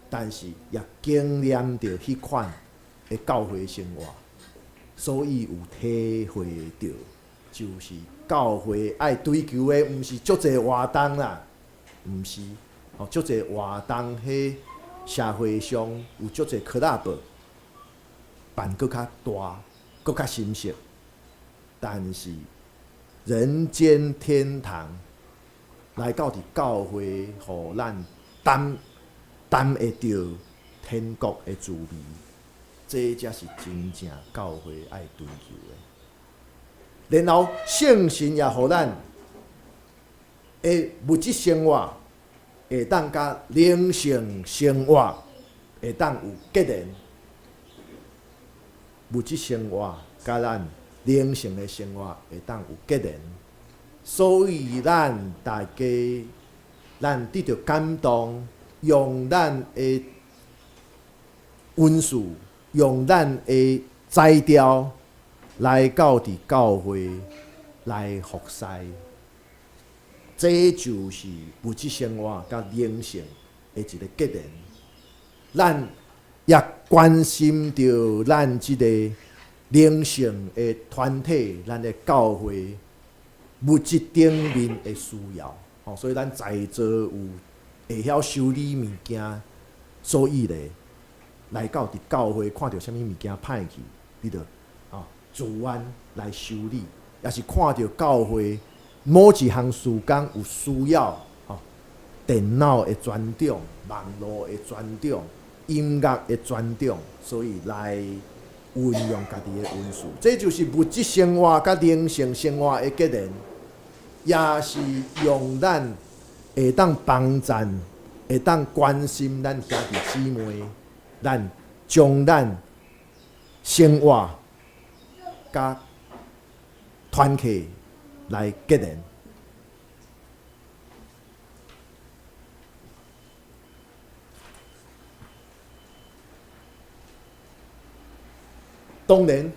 但是也經驗著彼款的教會生活，所以有體會著，就是教會愛追求的，毋是足濟活動啦，毋是，哦，足濟活動，彼社會上有足濟 club 辦閣較大，閣較深色，但是人間天堂來到佇教會，予咱擔擔會著天國的滋味，這才是真正教會愛追求的。然後聖神也予咱的物質生活會當佮靈性生活會當有結連。物質生活佮咱靈性的生活會當有結連，所以咱大家，咱得著感動，用咱的恩賜，用咱的才調來到佇教會來服侍，這就是物質生活佮靈性的一个結連。咱也關心著咱這个靈性的團體，咱的教會物質頂面的需要，吼，所以咱在座有會曉修理物件，所以咧來到佇教會看著啥物物件歹去，你著吼自願來修理，抑是看著教會某一項事工有需要，吼，電腦的專長、網路的專長、音樂的專長，所以來運用家己的恩賜，這就是物質生活佮靈性生活的結連，也是用咱會當幫贊、會當關心咱兄弟姊妹，咱將咱生活佮團契來結連。當然，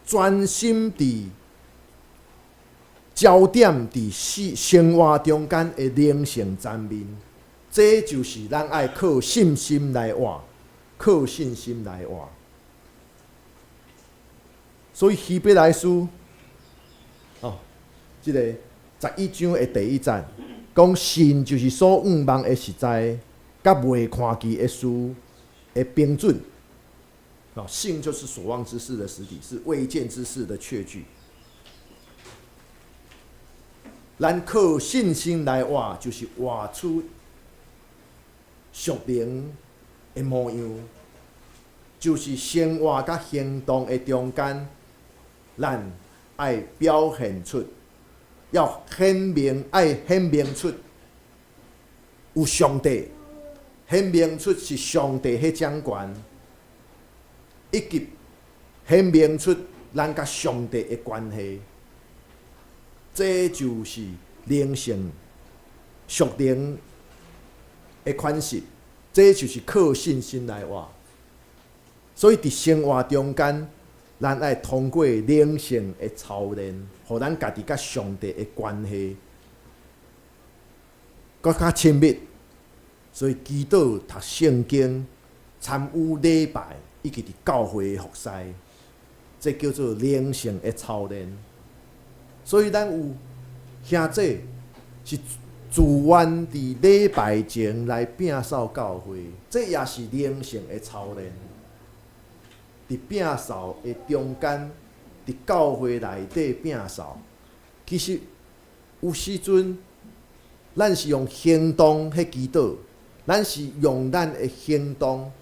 專心佇焦點佇生生活中間的靈性層面，這就是咱愛靠信心來活，靠信心來活。所以希伯來書，哦，這个11章的第一節，講信就是所向望的實在，佮未看見的事的憑準。哦，信就是所望之事的實底，是未見之事的確據。咱靠信心來活，就是活出屬靈的模樣，就是生活佮行動的中間，咱愛表現出，要顯明，愛顯明出有上帝，顯明出是上帝彼掌權，以及顯明出咱佮上帝的關係。這就是靈性、屬靈的款式，這就是靠信心來活。所以佇生活中間，咱愛通過靈性的操練，予咱家己佮上帝的關係閣較親密。所以祈禱、讀聖經、參與禮拜以及佇教會的服侍，這叫做靈性的操練。所以咱有兄姊是自願佇禮拜前來摒掃教會，這也是靈性的操練。佇摒掃的中間，佇教會內底摒掃，其實有時陣，咱是用行動去祈禱，咱是用咱的行動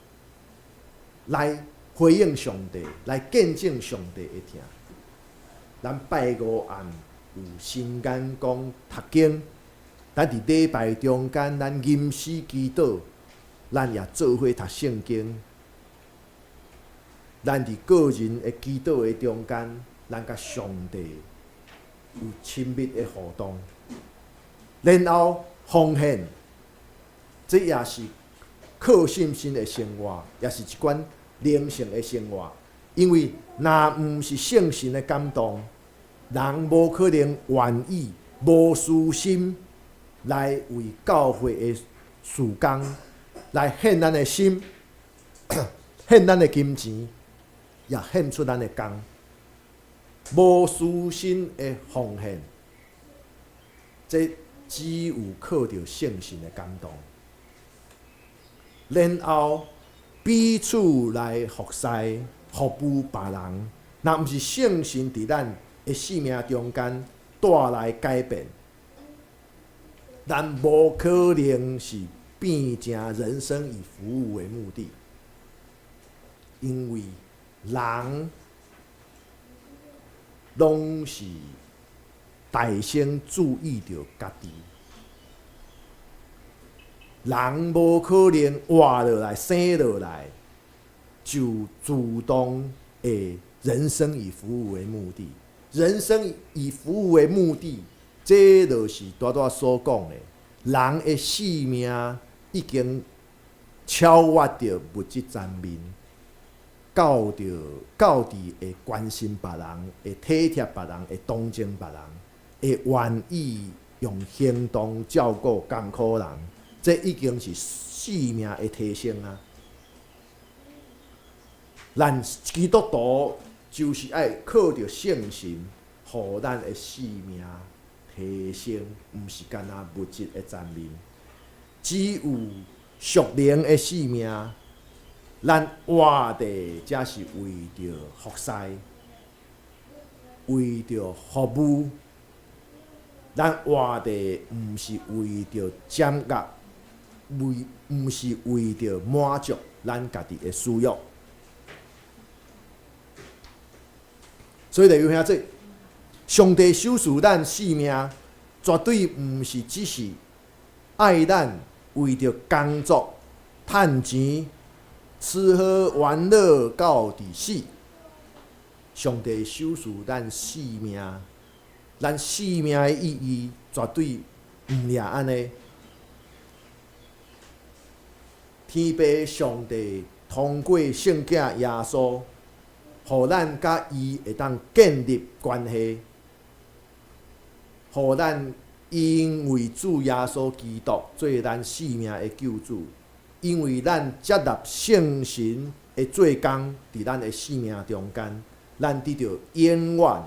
來回應上帝，來見證上帝的疼。咱拜五暗有新眼光讀經，咱佇禮拜中間，咱吟詩祈禱，咱也做伙讀聖經。咱佇個人的祈禱的中間，咱佮上帝有親密的互動，然後奉獻，這也是靠信心的生活，也是一款靈性的生活。因為若毋是聖神的感動，人無可能願意無私心來為教會的事工來獻咱的心，獻咱的金錢，也獻出咱的工。無私心的奉獻，這只有靠著聖神的感動，然後彼此來服侍、服務別人。若毋是聖神佇咱的生命中間帶來改變，咱無可能是變成人生以服務為目的，因為人攏是大先注意著家己，人無可能活落來、生落來就自動會人生以服務為目的。人生以服務為目的，這就是拄拄所講的，人的生命已經超越著物質層面，到著到佇會關心別人、會體貼別人、會同情別人、會願意用行動照顧艱苦人，這已經是生命的提升啊！咱基督徒就是愛靠著聖神，予咱的生命提升，毋是干焦物質的層面。只有屬靈的生命，咱活的才是為著服侍，為著服務。咱活的毋是為著掌握，為毋是為著滿足咱家己的私欲。所以弟兄姊妹，上帝賞賜咱生命，絕對毋是只是愛咱為著工作、趁錢、吃喝玩樂到佇死。上帝賞賜咱生命，咱生命的意義絕對毋爾按呢。天父上帝通過聖子耶穌，予咱佮伊會當建立關係，予咱因為主耶穌基督做咱生命的救主，因為咱接納聖神的做工佇咱的生命中間，咱得著永遠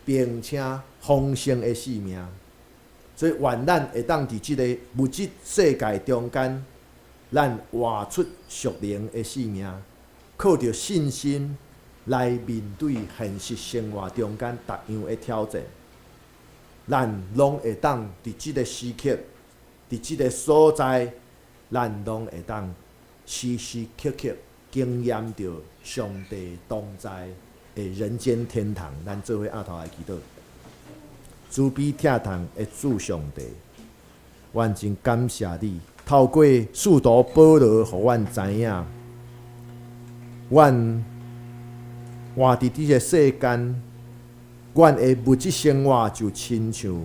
並且豐盛的生命。所以，願咱會當佇這个物質世界中間，咱活出屬靈的生命，靠著信心來面對現實生活中間逐樣的挑戰。咱攏會當佇這个時刻，佇這个所在，咱攏會當時時刻刻經驗著上帝同在的人間天堂。咱做伙徛頭來祈禱，慈悲疼痛的主上帝，阮真感謝你，透過使徒保羅，予阮知影，阮活佇這个世間，阮的物質生活就親像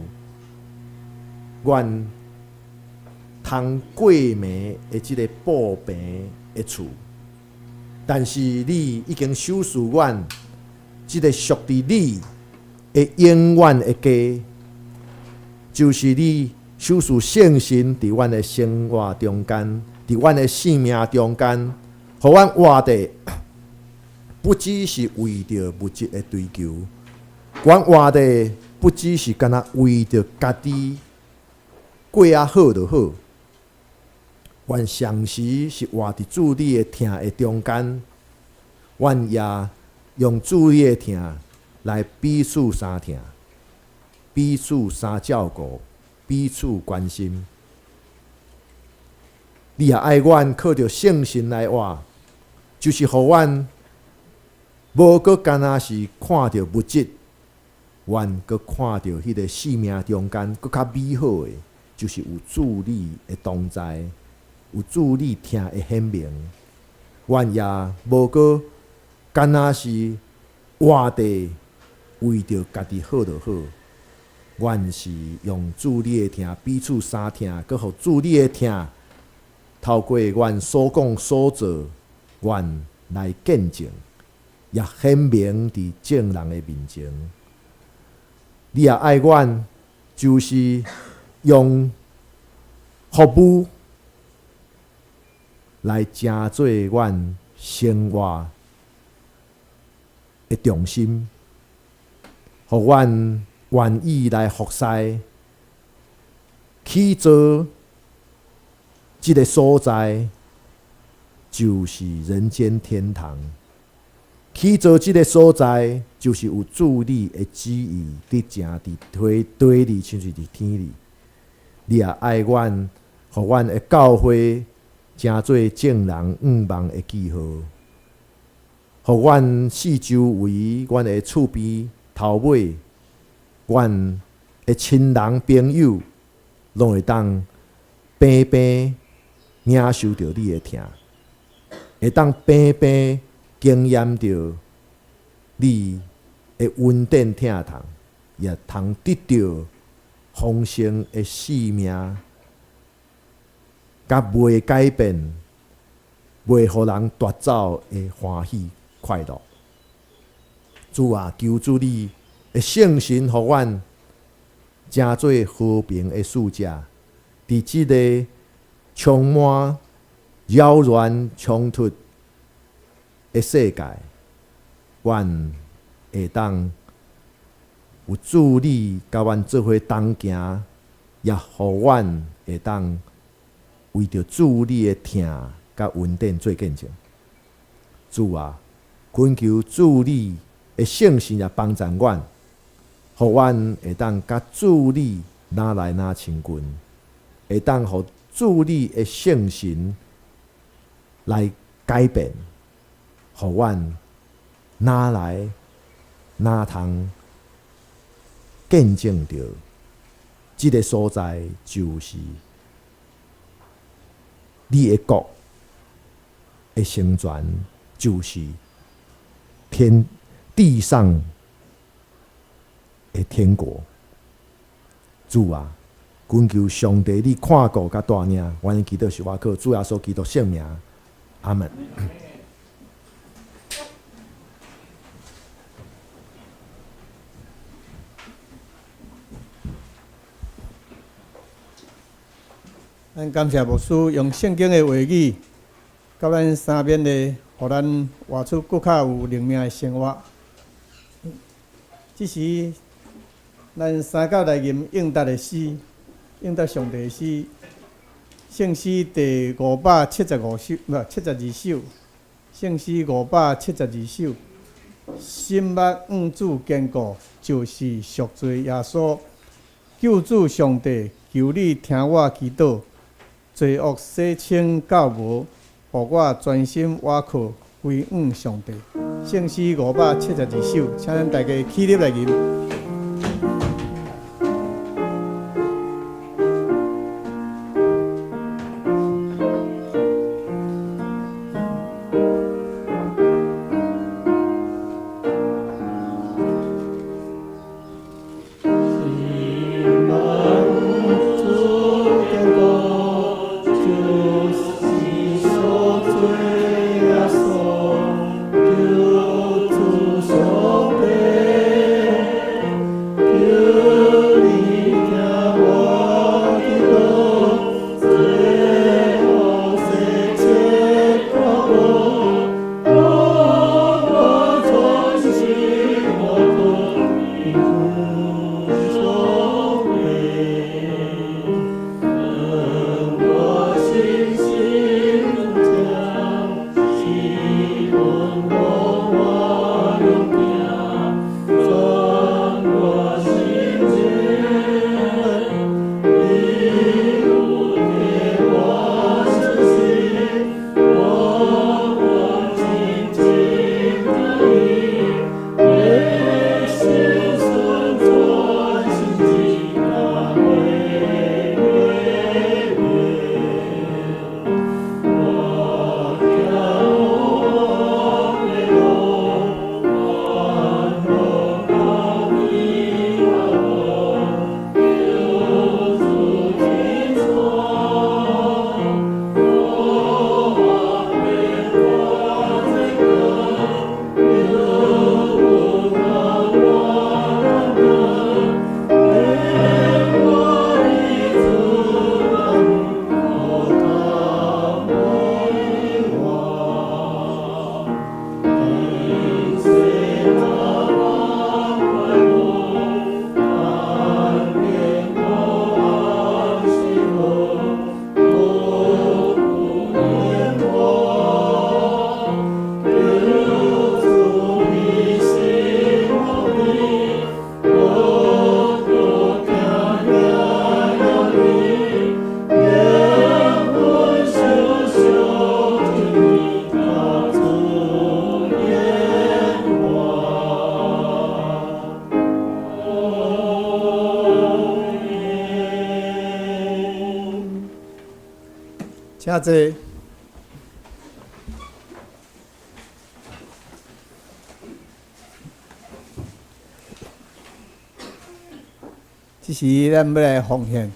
阮通過暝的這个布棚的厝，但是你已經賞賜阮這个屬佇你的永遠的家，就是你賞賜聖神佇阮的生活中間，佇阮的生命中間，予阮活得不只是為著物質的追求，阮活得不只是干焦為著家己過啊好就好。阮常時是活佇主你的疼的中間，阮也用主你的疼來彼此相疼，彼此相照顧，彼此關心。你也愛阮靠著聖神來活，就是予阮無閣干焦是看著物質，阮閣看著彼个生命中間閣較美好的，就是有主你的同在，有主你疼的顯明。阮也無閣干焦是活佇為著家己好就好，阮是用主你的疼彼此相疼，閣予主你的疼透過阮所講所做，阮來見證，也顯明佇眾人的面前。你也愛阮，就是用服務來成做阮生活的重心，予阮願意來服侍，去做這个所在，就是人間天堂。去做這个所在，就是有主你的旨意佇成佇地地裡，親像佇天裡。你也愛阮，予阮的教會成做眾人向望的記號，予阮四周圍，阮的厝邊頭尾，阮的親人朋友，攏會當平平領受著你的疼，會當平平經驗著你的恩典疼痛，也通得著豐盛的生命，佮袂改變、袂予人奪走的歡喜快樂。主啊，求主你的聖神，予阮成做和平的使者，佇這个充滿擾亂衝突的世界，阮會當有主你佮阮做伙同行，也予阮會當為著主你的疼佮恩典做見證。主啊，懇求主你的聖神來幫助阮，予阮會當佮主你愈來愈親近，會當予主你的聖神來改變，予阮愈來愈通見證著這个所在就是你的國的成全，就是天地上的天國。主啊，懇求上帝你看顧佮帶領，阮祈禱是倚靠主耶穌基督聖名，阿門。咱感謝牧師用聖經的話語，佮咱三勉的，予咱活出閣較有靈命的生活。這時，咱三甲來吟應答的詩，應答上帝的詩，聖詩第575首，毋72首，聖詩572首。心目向主堅固，就是贖罪耶穌。救主上帝，求你聽我祈禱，罪惡洗清到無，予我專心倚靠歸向上帝。聖詩572首，請咱大家起立來吟。請坐。這時咱欲來奉獻，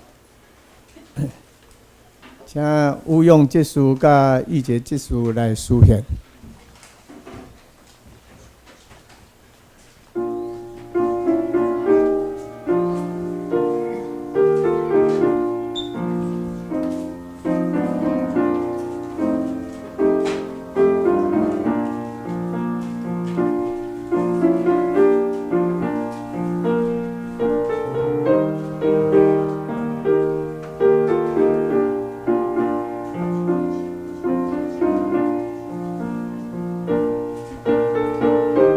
請吳勇執事佮玉潔執事來司獻。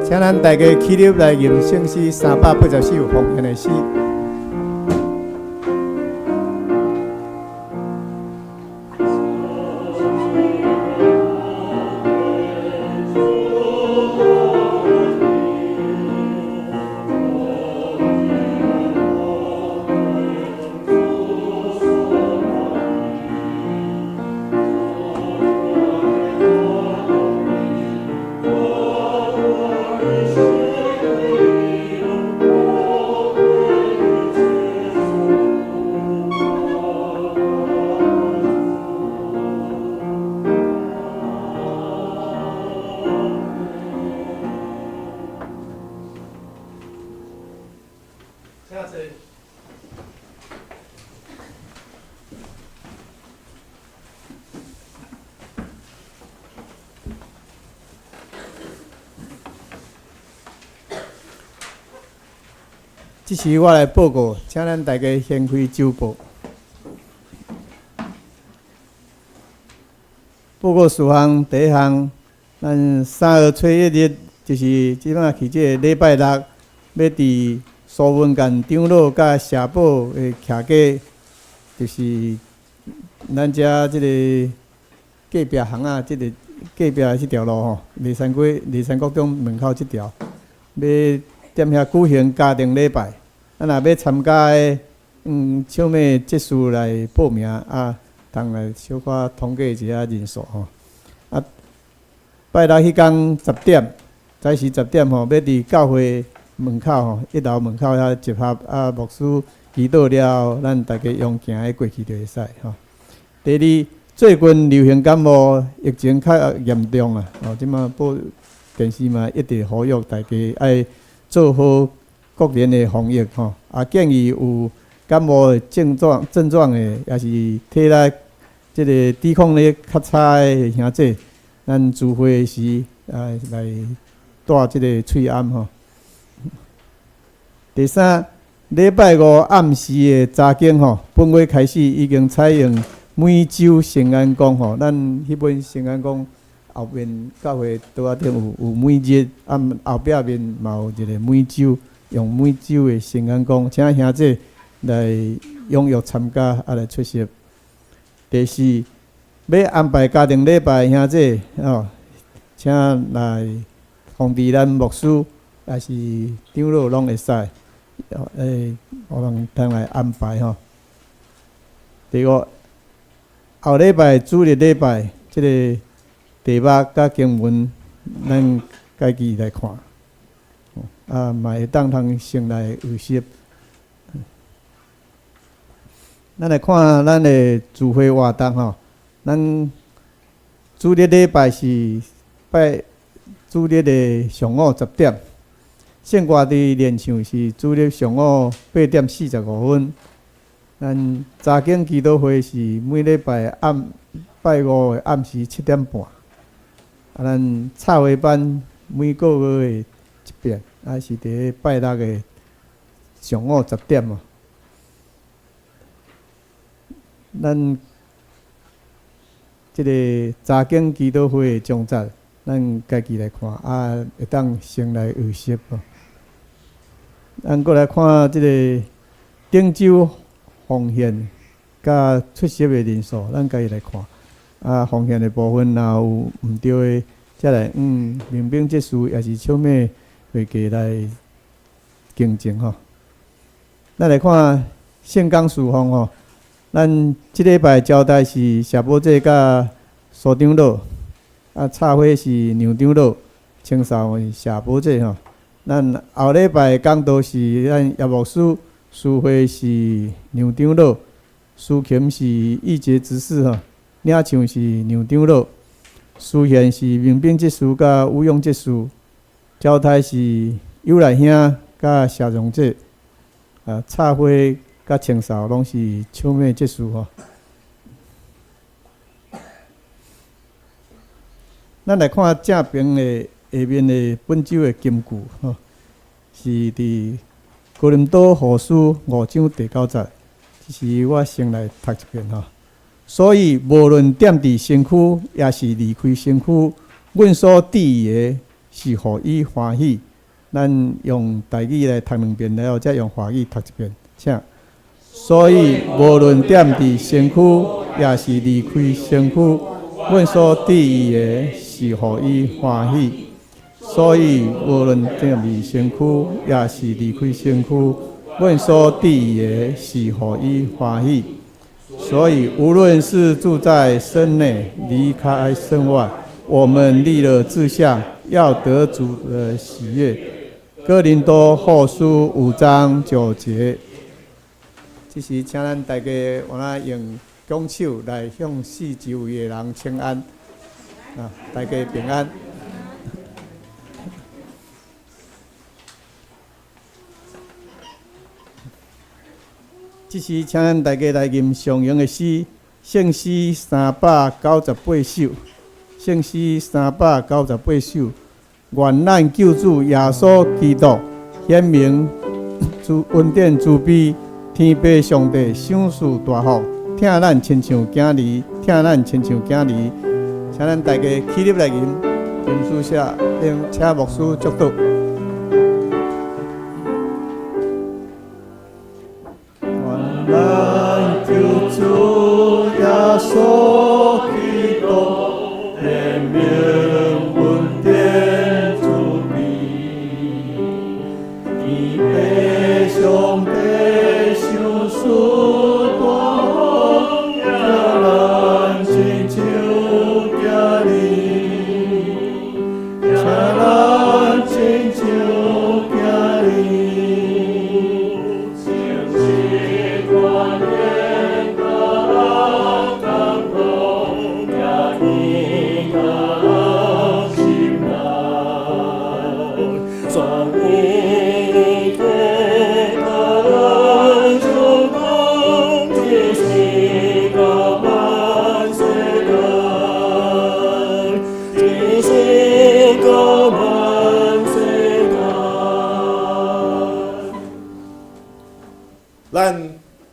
請咱大家起立來吟聖詩380首奉獻的詩。這時我來報告，請咱大家掀開週報。報告事項第一項，咱3月初一日，就是這擺去這个禮拜六，欲佇蘇文干長老佮社保的徛家，就是咱遮這个隔壁巷仔，這个隔壁這條路吼，梨山街、梨山國中門口這條，欲踮遐舉行家庭禮拜。啊，若欲參加的，小妹執事來報名啊，通來小可統計一下人數吼。啊，拜六彼工十點，早時十點吼，欲佇教會門口吼，一樓門口遐集合啊，牧師祈禱了後，咱大家用行的過去就會使吼。第二，最近流行感冒疫情較嚴重啊，哦，這馬報電視嘛一直呼籲大家愛做好個人的防疫吼，啊，建議有感冒的症狀的，抑是體力這个抵抗力較差的兄弟，咱聚會時啊來戴這个喙罨吼。第三，禮拜五暗時的查經吼，本月開始已經採用每週聖安講吼，咱彼本聖安講後面教會桌仔頂有每日，啊後壁面嘛有一个每週，用每週的聖安講，請兄弟來踴躍參加，啊來出席。第四，欲安排家庭禮拜兄弟哦，請來通知咱牧師，抑是長老攏會使，我們通來安排吼。第五，後禮拜主日禮拜，這个題目佮經文，咱家己來看，啊，嘛會當通先來預習。咱來看咱的聚會活動吼，咱主日禮拜是拜主日的上午十點，聖歌佇練唱是主日上午8點45。咱查經祈禱會是每禮拜暗拜五的暗時7點半。啊，咱插花班每個月的一遍，啊是佇拜六的上午十點哦。咱這个查經祈禱會的章節，咱家己來看，啊，會當先來預習哦。咱閣來看這个頂週奉獻佮出席的人數，咱家己來看。啊，奉獻的部分若有毋對的，才來明明執事抑是小妹會計來更正吼。咱來看聖工事奉吼。咱這禮拜交代是謝寶姐佮蘇長老，啊，插花是梁長老，清掃是謝寶姐吼。咱後禮拜講道是咱葉牧師，司會是梁長老，司琴是義傑執事吼，領唱是梁長老，司獻是明炳執事佮吳勇執事，交代是有來兄佮謝榮姐，啊，插花佮清掃攏是小妹執事吼。咱來看正爿的下面的本週的金句吼，是佇哥林多後書五章第九節。這是我先來讀一遍吼。所以無論踮佇身軀，抑是離開身軀，阮所致意的是予伊歡喜。咱用台語來讀兩遍，然後再用華語讀一遍，請。所以無論踮佇身軀，抑是離開身軀，阮所致意的是予伊歡喜。所以無論踮佇身軀，抑是離開身軀，阮所致意的是予伊歡喜。所以無論是住在身內，離開身外，我們立了志向，要得主的喜悅。哥林多後書五章九節。這時，請咱大家有哪用拱手來向四周圍的人請安，啊，大家平安。這時，請咱大家來吟常用的詩，聖詩398首，聖詩398首。願咱救主耶穌基督顯明主恩典慈悲。天父上帝賞賜大福，疼咱親像囝兒，疼咱親像囝兒，請咱大家起立來吟，吟書寫，請牧師祝禱。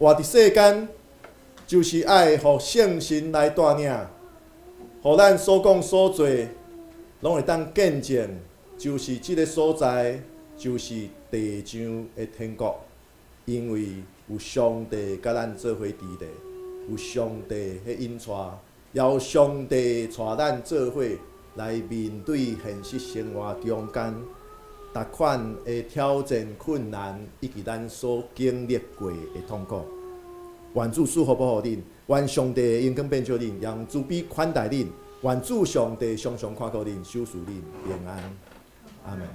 活佇世間，就是愛予聖神來帶領，予咱所講所做，攏會當見證，就是這个所在，就是地上的天國，因為有上帝佮咱做伙佇咧，有上帝彼引帶，也有上帝帶咱做伙來面對現實生活中間逐款的挑戰、困難，以及咱所經歷過的痛苦。願主賜福保護恁，願上帝的榮光遍照恁，用慈悲款待恁，願主上帝常常看顧恁，守賜恁平安。阿門。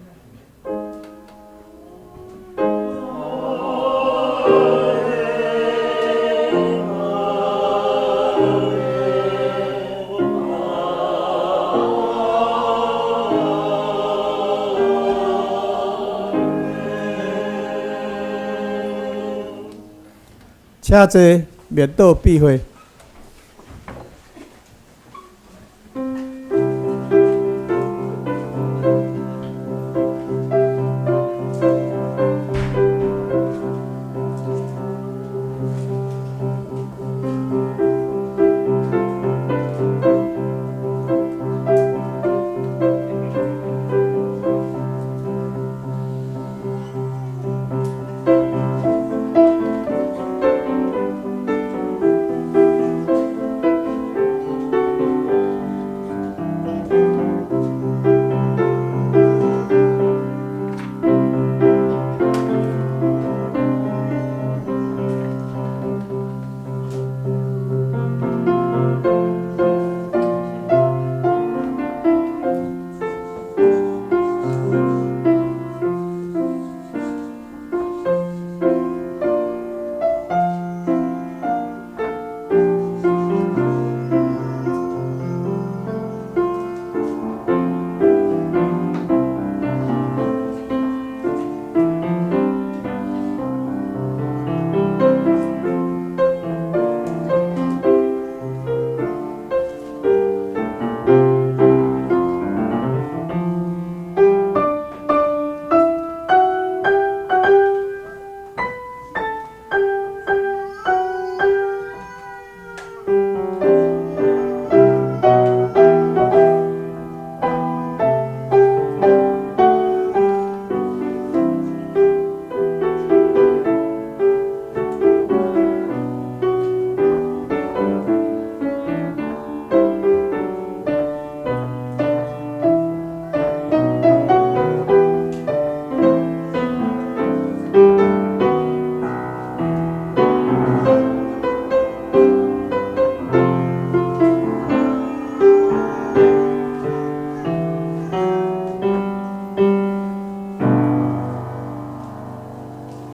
請坐，默禱閉會。